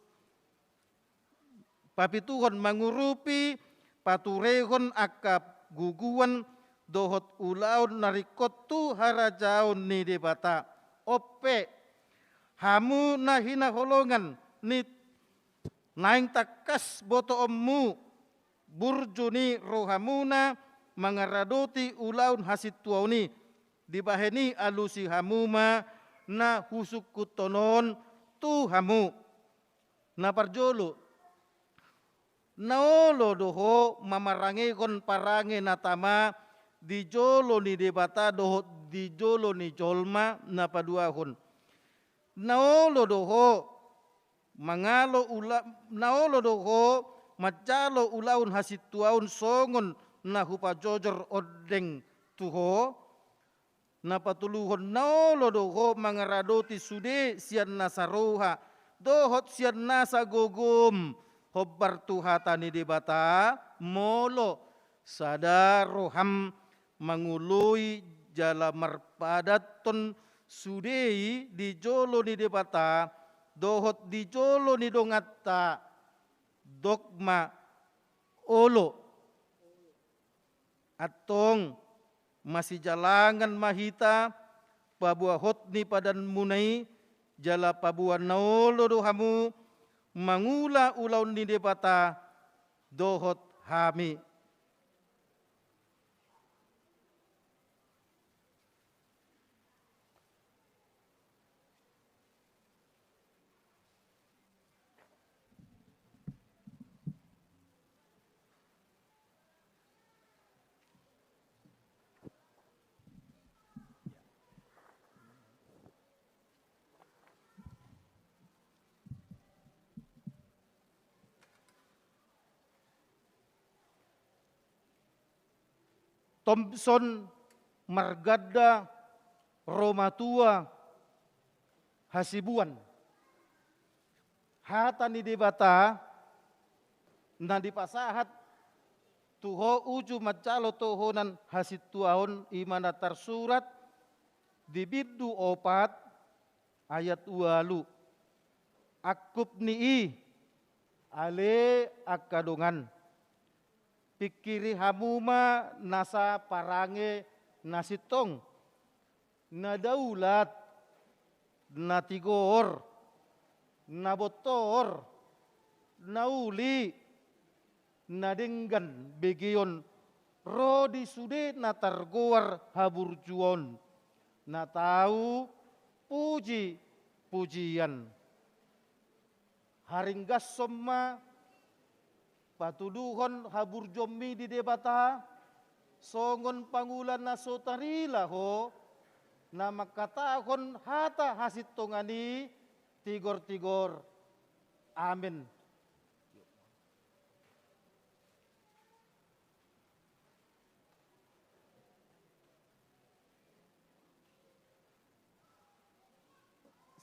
Papituhon, mangurupi, paturehon angka guguan, dohot ulaon na ringkot tu harajaon ni Debata. On pe, hamu na hinaholongan ni naeng tangkas botoonmu, burju ni rohamuna mangaradoti ulaon hasintuaon i, dibahen i alusi hamu ma na husungkunhon on tu hamu. Na parjolo, na olo do ho mamarangehon parange na tama di jolo ni Debata dohot di jolo ni jolma. Na paduahon, na olo do ho mangalo ula-, na olo do ho manjalo ulaon hasintuaon songon na hupajojor ondeng tu ho. Na patoluhon, na olo do ho mangaradoti sude sian nasa roha dohot sian nasa gogom hombar tu hata ni Debata, molo sada roham mangoloi jala marpadathon sude i di jolo ni Debata dohot di jolo ni donganta. Dok ma, olo. Antong, masijalangan ma hita paboahon ni padanmuna i, jala paboa na olo do hamu mangula ulaon ni Debata dohot hami. Thomson Marganda, Romatua, Hasibuan. Hata ni Debata na dipasahat tu ho uju manjalo tohonan hasintuaon, i ma na tarsurat di bindu opat ayat ualu. Angkup ni i, ale angka dongan, pingkiri hamu ma nasa parange na sintong, na daulat, na tigor, na bontor, na uli, na denggan begeon ro di sude na targoar haburjuon, na tau puji-pujian. Haringgashon ma patuduhon haburjuonmi di Debata, songon pangula na so tarila ho, na mangkatahon hata hasintongan i tigor-tigor. Amen.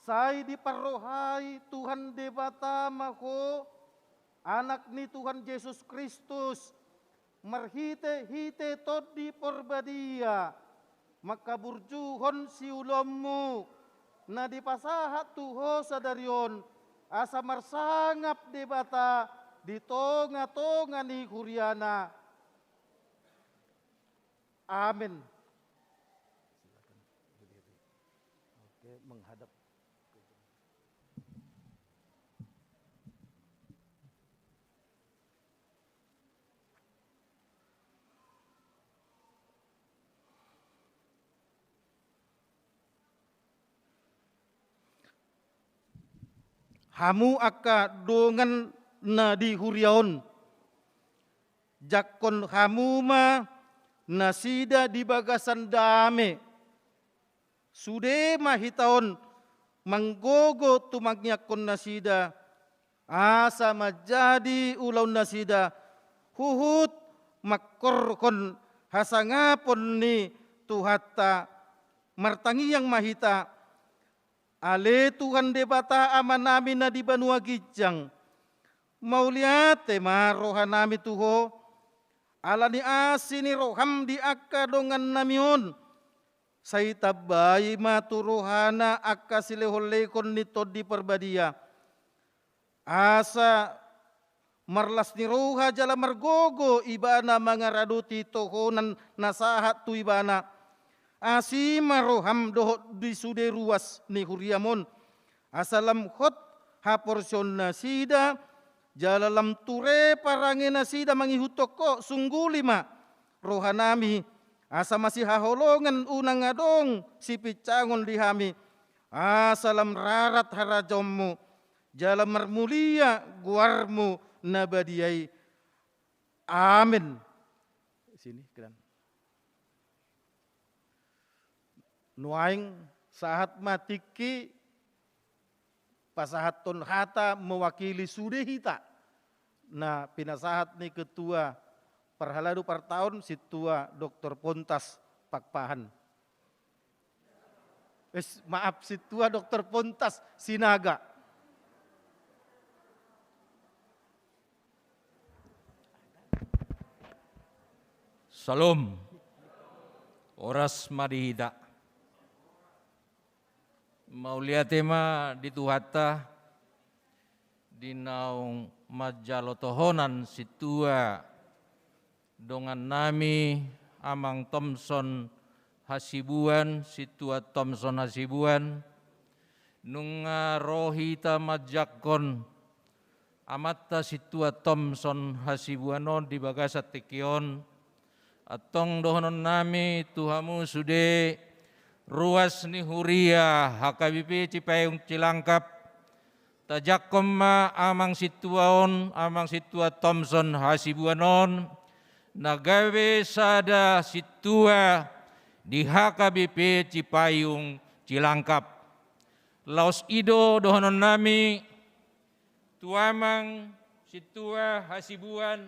Sai diparrohai Tuhan Debata ma ho, Anak ni Tuhan Jesus Kristus, marhite-hite Tondi Porbadia, mangkaburjuhon siulaonmu na dipasahat tu ho sadari on, asa marsangap Debata di tonga-tonga ni huriana. Amen. Silakan berdiri. Oke, menghadap. hamu angka dongan na di huria on. Jangkon hamu ma nasida di bagasan dame. Sude ma hita on manggogo tumangiangkon nasida, asa manjadi ulaon nasida huhut mangkorhon hasangapon ni Tuhanta. Martangiang ma hita. Ale Tuhan Debata Amanami na di banua ginjang, mauliate ma rohanami tu Ho, ala ni asi ni roham di angka dongannami on. Sai tambai ma tu rohana angka silehonlehon ni Tondi Parbadia, asa marlas ni roha jala margogo ibana mangaradoti tohonan na sahat tu ibana. Asi ma roham dohot di sude ruas ni huriam on, asa lam hot haporseaon nasida, jala lam ture parange nasida mangihuthon Ho. Sungguli ma rohanami, asa masihaholongan unang adong sipinsangon di hami, asa lam rarat harajaonmu, jala marmulia goarmu na badia i. Amen. Sini, Gran. Nuaeng sahat ma tingki pasahathon hata mewakili sude hita na pinasahat ni Ketua Parhalado Partaon, Sintua Doktor Pontas Pakpahan. Eh, maaf, Sintua Doktor Pontas Sinaga. Syalom. Horas ma di hita. Mauliate ma di Tuhanta, di naung manjalo tohonan sintua dongannami Amang Thomson Hasibuan, Sintua Thomson Hasibuan. Nunga ro hita manjangkon amanta Sintua Thomson Hasibuan on di bagasan tingki on. Antong dohononnami tu hamu sude ruas ni huria H K B P Cipayung Cilangkap, tajangkon ma Amang Sintua on, Amang Sintua Thomson Hasibuan on, na gabe sada sintua di H K B P Cipayung Cilangkap. Laos i do dohononnami tu Amang Sintua Hasibuan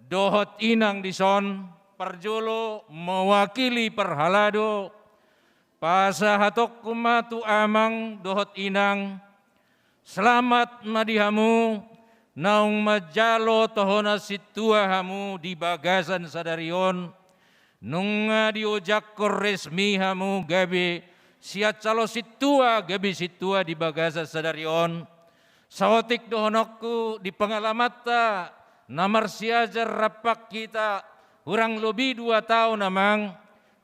dohot inang dison. Parjolo mewakili parhalado, pasahatonku ma tu amang dohot inang, selamat ma di hamu naung manjalo tohonan sintua hamu di bagasan sadari on. Nunga diojakhon resmi hamu gabe sian calon sintua gabe sintua di bagasan sadari on. Saotik dohononku di pengalamanta na marsiajar rap hita hurang lobi dua taon, Amang,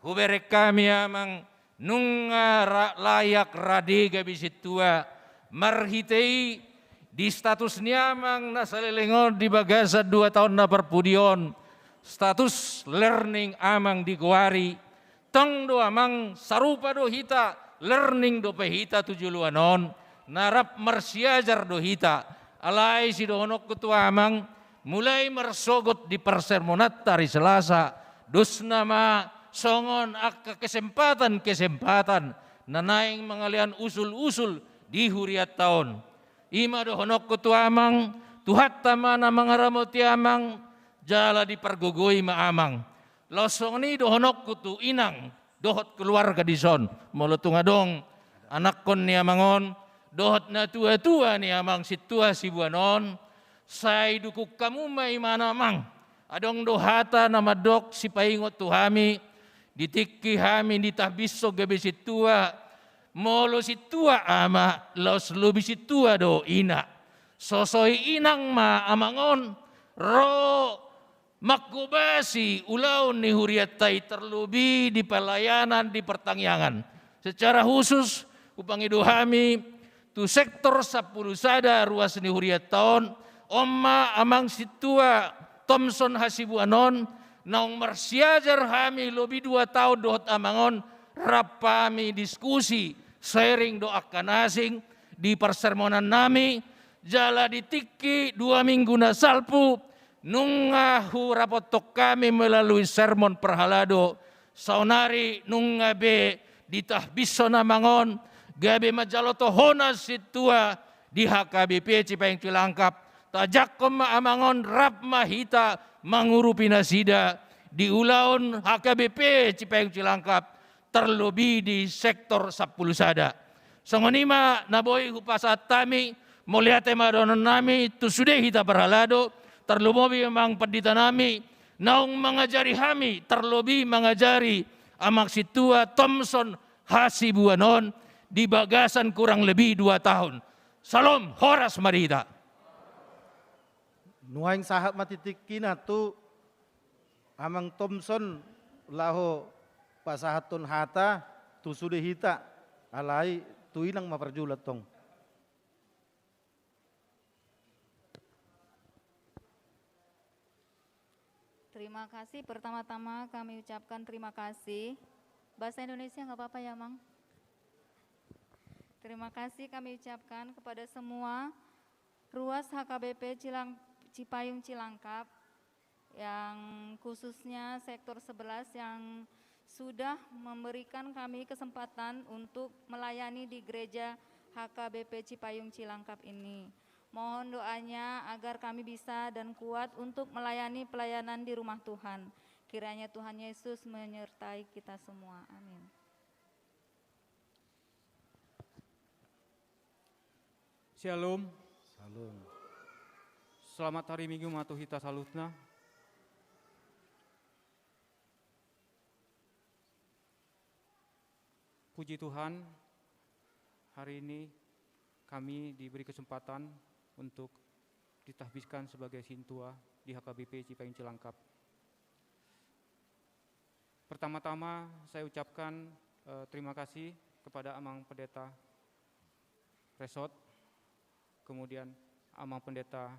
hubereng hami, Amang, nunga ra-, layak rade gabe sintua. Marhite i di status ni amang na saleleng on di bagasan dua taon na parpudi on, status learning amang digoari. Tong do, Amang, sarupa do hita, learning dope hita tu joloan on, na rap marsiajar do hita. Alai sidohononku tu amang, mulai marsogot di parsermonanta ari Selasa, dos nama songon angka kesempatan-kesempatan na naeng mangalehon usul-usul di hurianta on. I ma dohononku tu amang, Tuhanta ma na mangaramoti amang, jala dipargogoi ma amang. Laos songon i dohononku tu inang dohot keluarga dison, molo tung adong anakkon ni amang on dohot natua-tua ni Amang Sintua Hasibuan on, sai dukung hamu ma ibana, Amang. Adong do hata na mandok sipaingot tu hami di tingki hami ditahbishon gabe sintua, molo sintua ama, laos lobi sintua do ina. Sosoi inang ma amang on ro manghobasi ulaon ni hurianta i, terlobi di pelayanan di partangiangan. Secara khusus hupangido hami tu sektor sampulu sada ruas ni hurianta on, on ma Amang Sintua Thomson Hasibuan on, naung marsiajar hami lobi dua taon dohot amang on, rap hami diskusi sharing do angka na asing di parsermonannami, jala di tingki dua minggu na salpu, nunga hurapothon hami melalui sermon parhalado, saonari nunga be ditahbishon amang on, gabe manjalo tohonan sintua di H K B P Cipayung Cilangkap. Tajangkon ma amang on, rap ma hita mangurupi nasida di ulaon H K B P Cipayung Cilangkap, tarlobi di sektor sampulu sada. Songon i ma na boi hupasahat hami, mauliate ma dohonon nami tu sude hita parhalado, tarlumobi amang pandita nami, naung mangajari hami, tarlobi mangajari amang sintua Thomson Hasibuan on di bagasan kurang lebih dua tahun. Syalom, horas ma di hita. Nuaeng sahat ma tingkina tu amang Thomson laho pasahathon hata tu sude hita, alai tu inang ma parjolo tong. Terima kasih. Pertama-tama kami ucapkan terima kasih. Bahasa Indonesia nggak apa-apa ya, Mang? Terima kasih kami ucapkan kepada semua ruas H K B P Cilang-, Cipayung Cilangkap, yang khususnya sektor sebelas yang sudah memberikan kami kesempatan untuk melayani di gereja H K B P Cipayung Cilangkap ini. Mohon doanya agar kami bisa dan kuat untuk melayani pelayanan di rumah Tuhan. Kiranya Tuhan Yesus menyertai kita semua. Amin. Syalom. Syalom. Selamat hari Minggu ma tu hita saluhutna. Puji Tuhan, hari ini kami diberi kesempatan untuk ditahbiskan sebagai sintua di H K B P Cipayung Cilangkap. Pertama-tama saya ucapkan, eh, terima kasih kepada Amang Pendeta Resort, kemudian Amang Pendeta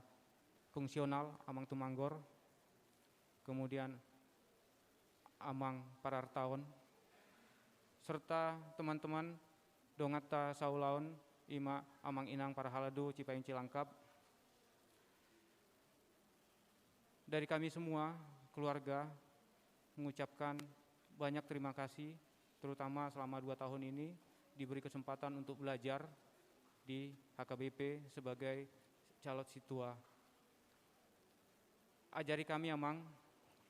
Fungsional, Amang Tumanggor, kemudian Amang Parartaon, serta teman-teman donganta saulaon, i ma Amang Inang Parhalado Cipayung Cilangkap. Dari kami semua, keluarga, mengucapkan banyak terima kasih, terutama selama dua tahun ini diberi kesempatan untuk belajar di H K B P sebagai calon sintua. Ajari kami, Amang,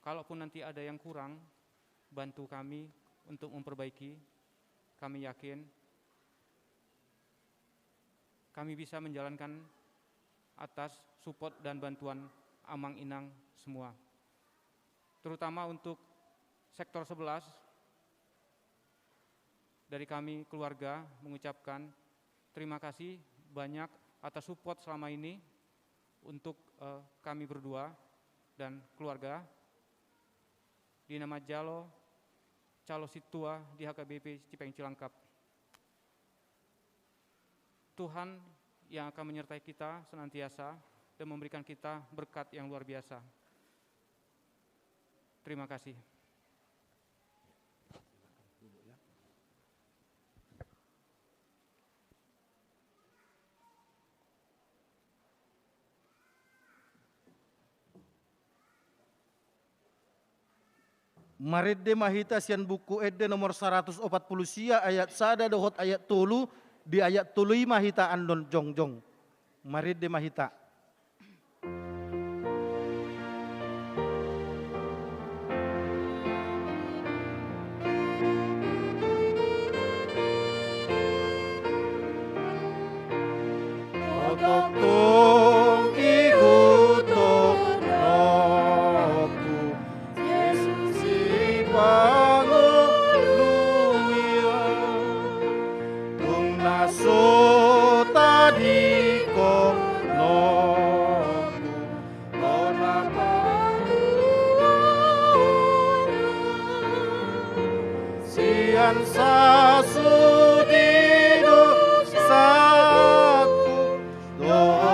kalaupun nanti ada yang kurang, bantu kami untuk memperbaiki. Kami yakin kami bisa menjalankan atas support dan bantuan Amang Inang semua. Terutama untuk sektor sebelas, dari kami keluarga mengucapkan terima kasih banyak atas support selama ini untuk, eh, kami berdua dan keluarga. Di na manjalo calon sintua di H K B P Cipayung Cilangkap. Tuhan yang akan menyertai kita senantiasa dan memberikan kita berkat yang luar biasa. Terima kasih. Marende ma hita sian Buku Ende nomor saratus opat pulu sia, ayat sada dohot ayat tolu. Di ayat tolu i ma hita annon jongjong. Marende ma hita. Tongtong ihuthon nokku Jesus i pangoluan, tung na so tadingkon nokku. Sian sasude dosangku, dohot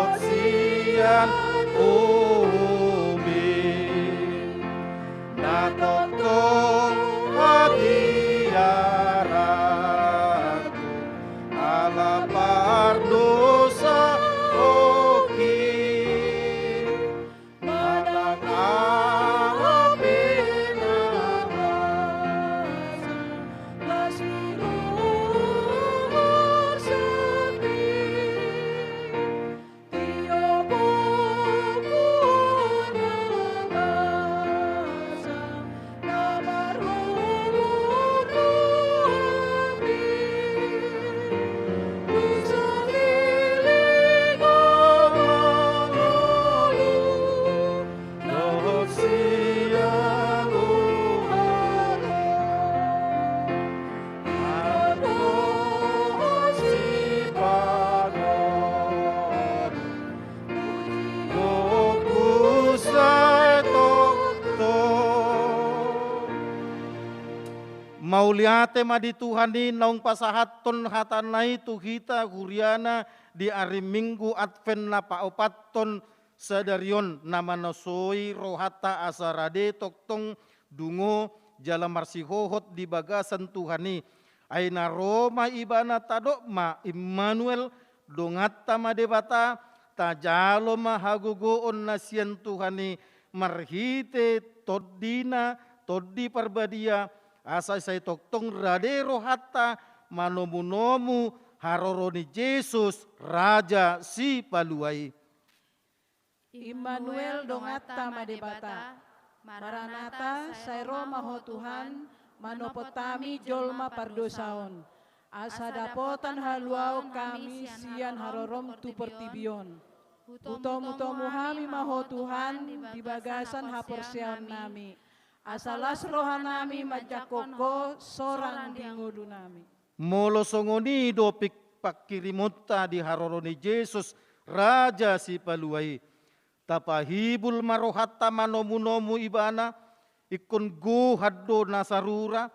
Mauliate ma di Tuhan i naung pasahathon hatana i tu hita huriana di ari Minggu Advent na paopathon sadari on, na manasoi rohanta asa rade tongtong dungo jala marsihohot di bagasan Tuhan i. Ai na ro ma Ibana, tadok ma Immanuel, donganta ma Debata, tajalo ma hagogoon na sian Tuhan i marhite TondiNa, Tondi Parbadia, asa sai tongtong rade rohanta manomunomu haroro ni Jesus, Raja Sipalua i. Immanuel, donganta ma Debata. Maranata, sai ro ma Ho Tuhan, manopot hami jolma pardosa on, asa dapotan haluaon hami sian harorom tu portibi on. Hutomutomu hami ma Ho Tuhan di bagasan haporseaonnami, asa las rohanami manjangkon Ho sorang di ngolunami. Molo songon i do pik-, pangkirimonta di haroro ni Jesus, Raja Sipalua i, tapahibul ma rohanta manomunomu Ibana, ingkon gohan do nasa rura,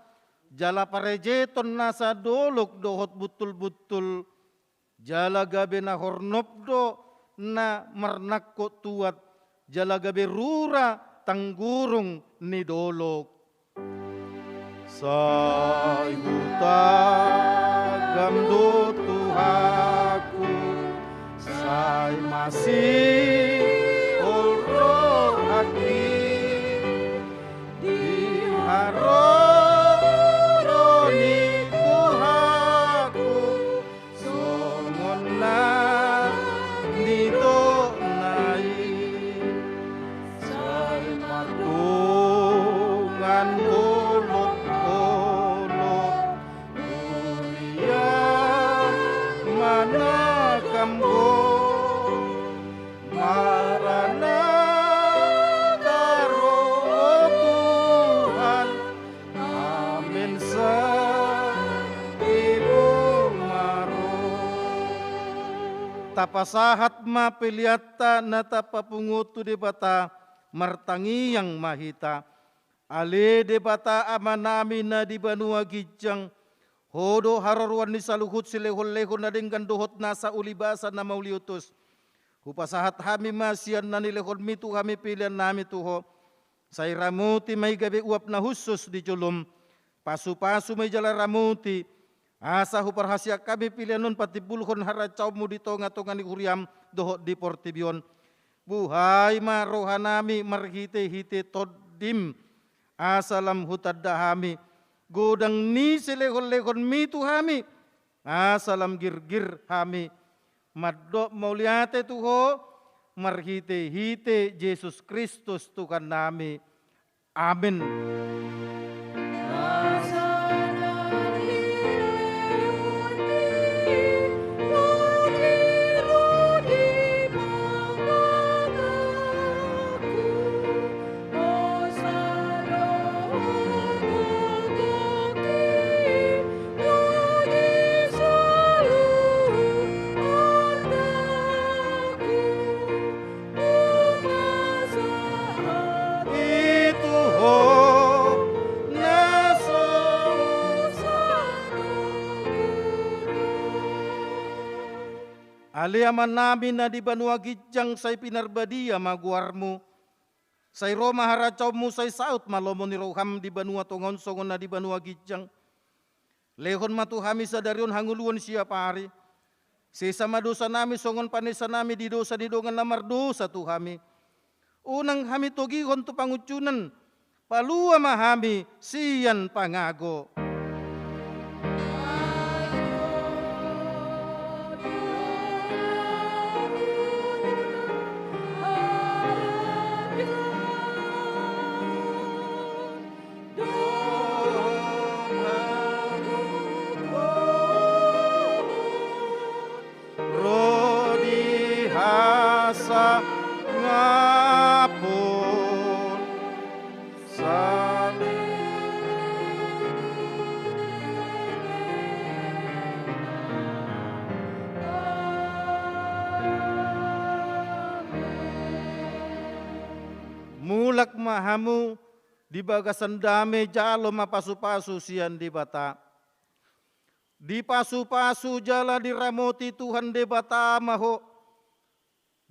jala parejeton nasa dolok dohot buntulbuntul, jala gabe na hornop do na marnangkok tuat, jala gabe rura tanggurung ni dolok. Sai hutagam do Tuhanku, sai masihol rohangki di haroro ni Tuhanku, songon na nidokna i. Sai mardongan olopolop, huria manangkam Ho. Maranata, ro Tuhan, amen, sai ibana ma ro. Tapasahat ma peleanta na tapapungu tu Debata, martangiang ma hita. Ale Debata Amanami na di banua ginjang, Ho do haroroan ni saluhut silehonlehon na denggan dohot nasa ulibasa na mauliutus. Hupasahat hami ma sian na nilehonMi tu hami peleannami tu Ho. Sai ramoti ma i gabe uap na hushus di jolom. Pasupasu ma i jala ramoti, asa huparhaseang hami pelean on patimbulhon harancaonMu di tongatonga ni huriaM dohot di portibi on. Buhai ma rohanami marhitehite TondiM, asa lam hutanda hami godang ni silehonlehonMi tu hami, asa lam girgir hami mandok mauliate tu Ho, marhitehite Jesus Kristus Tuhannami. Amen. Ale Amanami na di banua ginjang, sai pinarbadia ma goarMu. Sai ro ma harancaonMu, sai saut ma lomo ni rohaM di banua tonga on songon na di banua ginjang. Lehon ma tu hami sadari on hangoluan siapari. Sesa ma dosanami songon panesanami di dosa ni dongan na mardosa tu hami. Unang hami togihon tu pangunjunan, palua ma hami sian pangago. Ro di hasangapon. Mulak ma hamu Di bagasan dame jalo ma pasupasu sian Debata. Dipasupasu jala diramoti Tuhan Debata ma ho.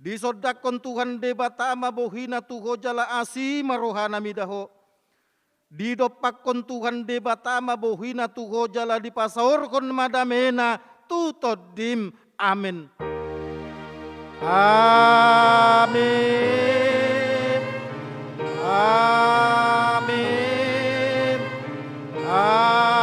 Disondangkon Tuhan Debata ma bohina tu ho jala asi ma rohana mida ho. Didompakkon Tuhan Debata ma bohina tu ho jala dipasaorhon ma damena tu tondim. Amen. Amen. Amen. Amen.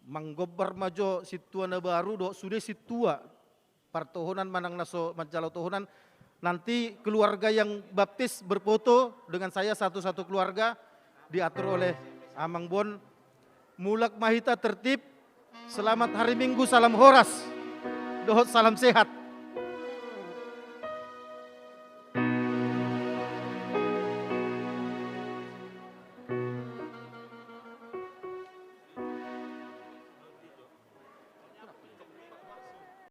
Manggombar ma jo sintua na baru dohot sude sintua partohonan manang na so manjalo tohonan. Nanti keluarga yang baptis berfoto dengan saya satu-satu keluarga, diatur oleh Amang Bon. Mulak ma hita tertib. Selamat hari Minggu, salam horas dohot salam sehat.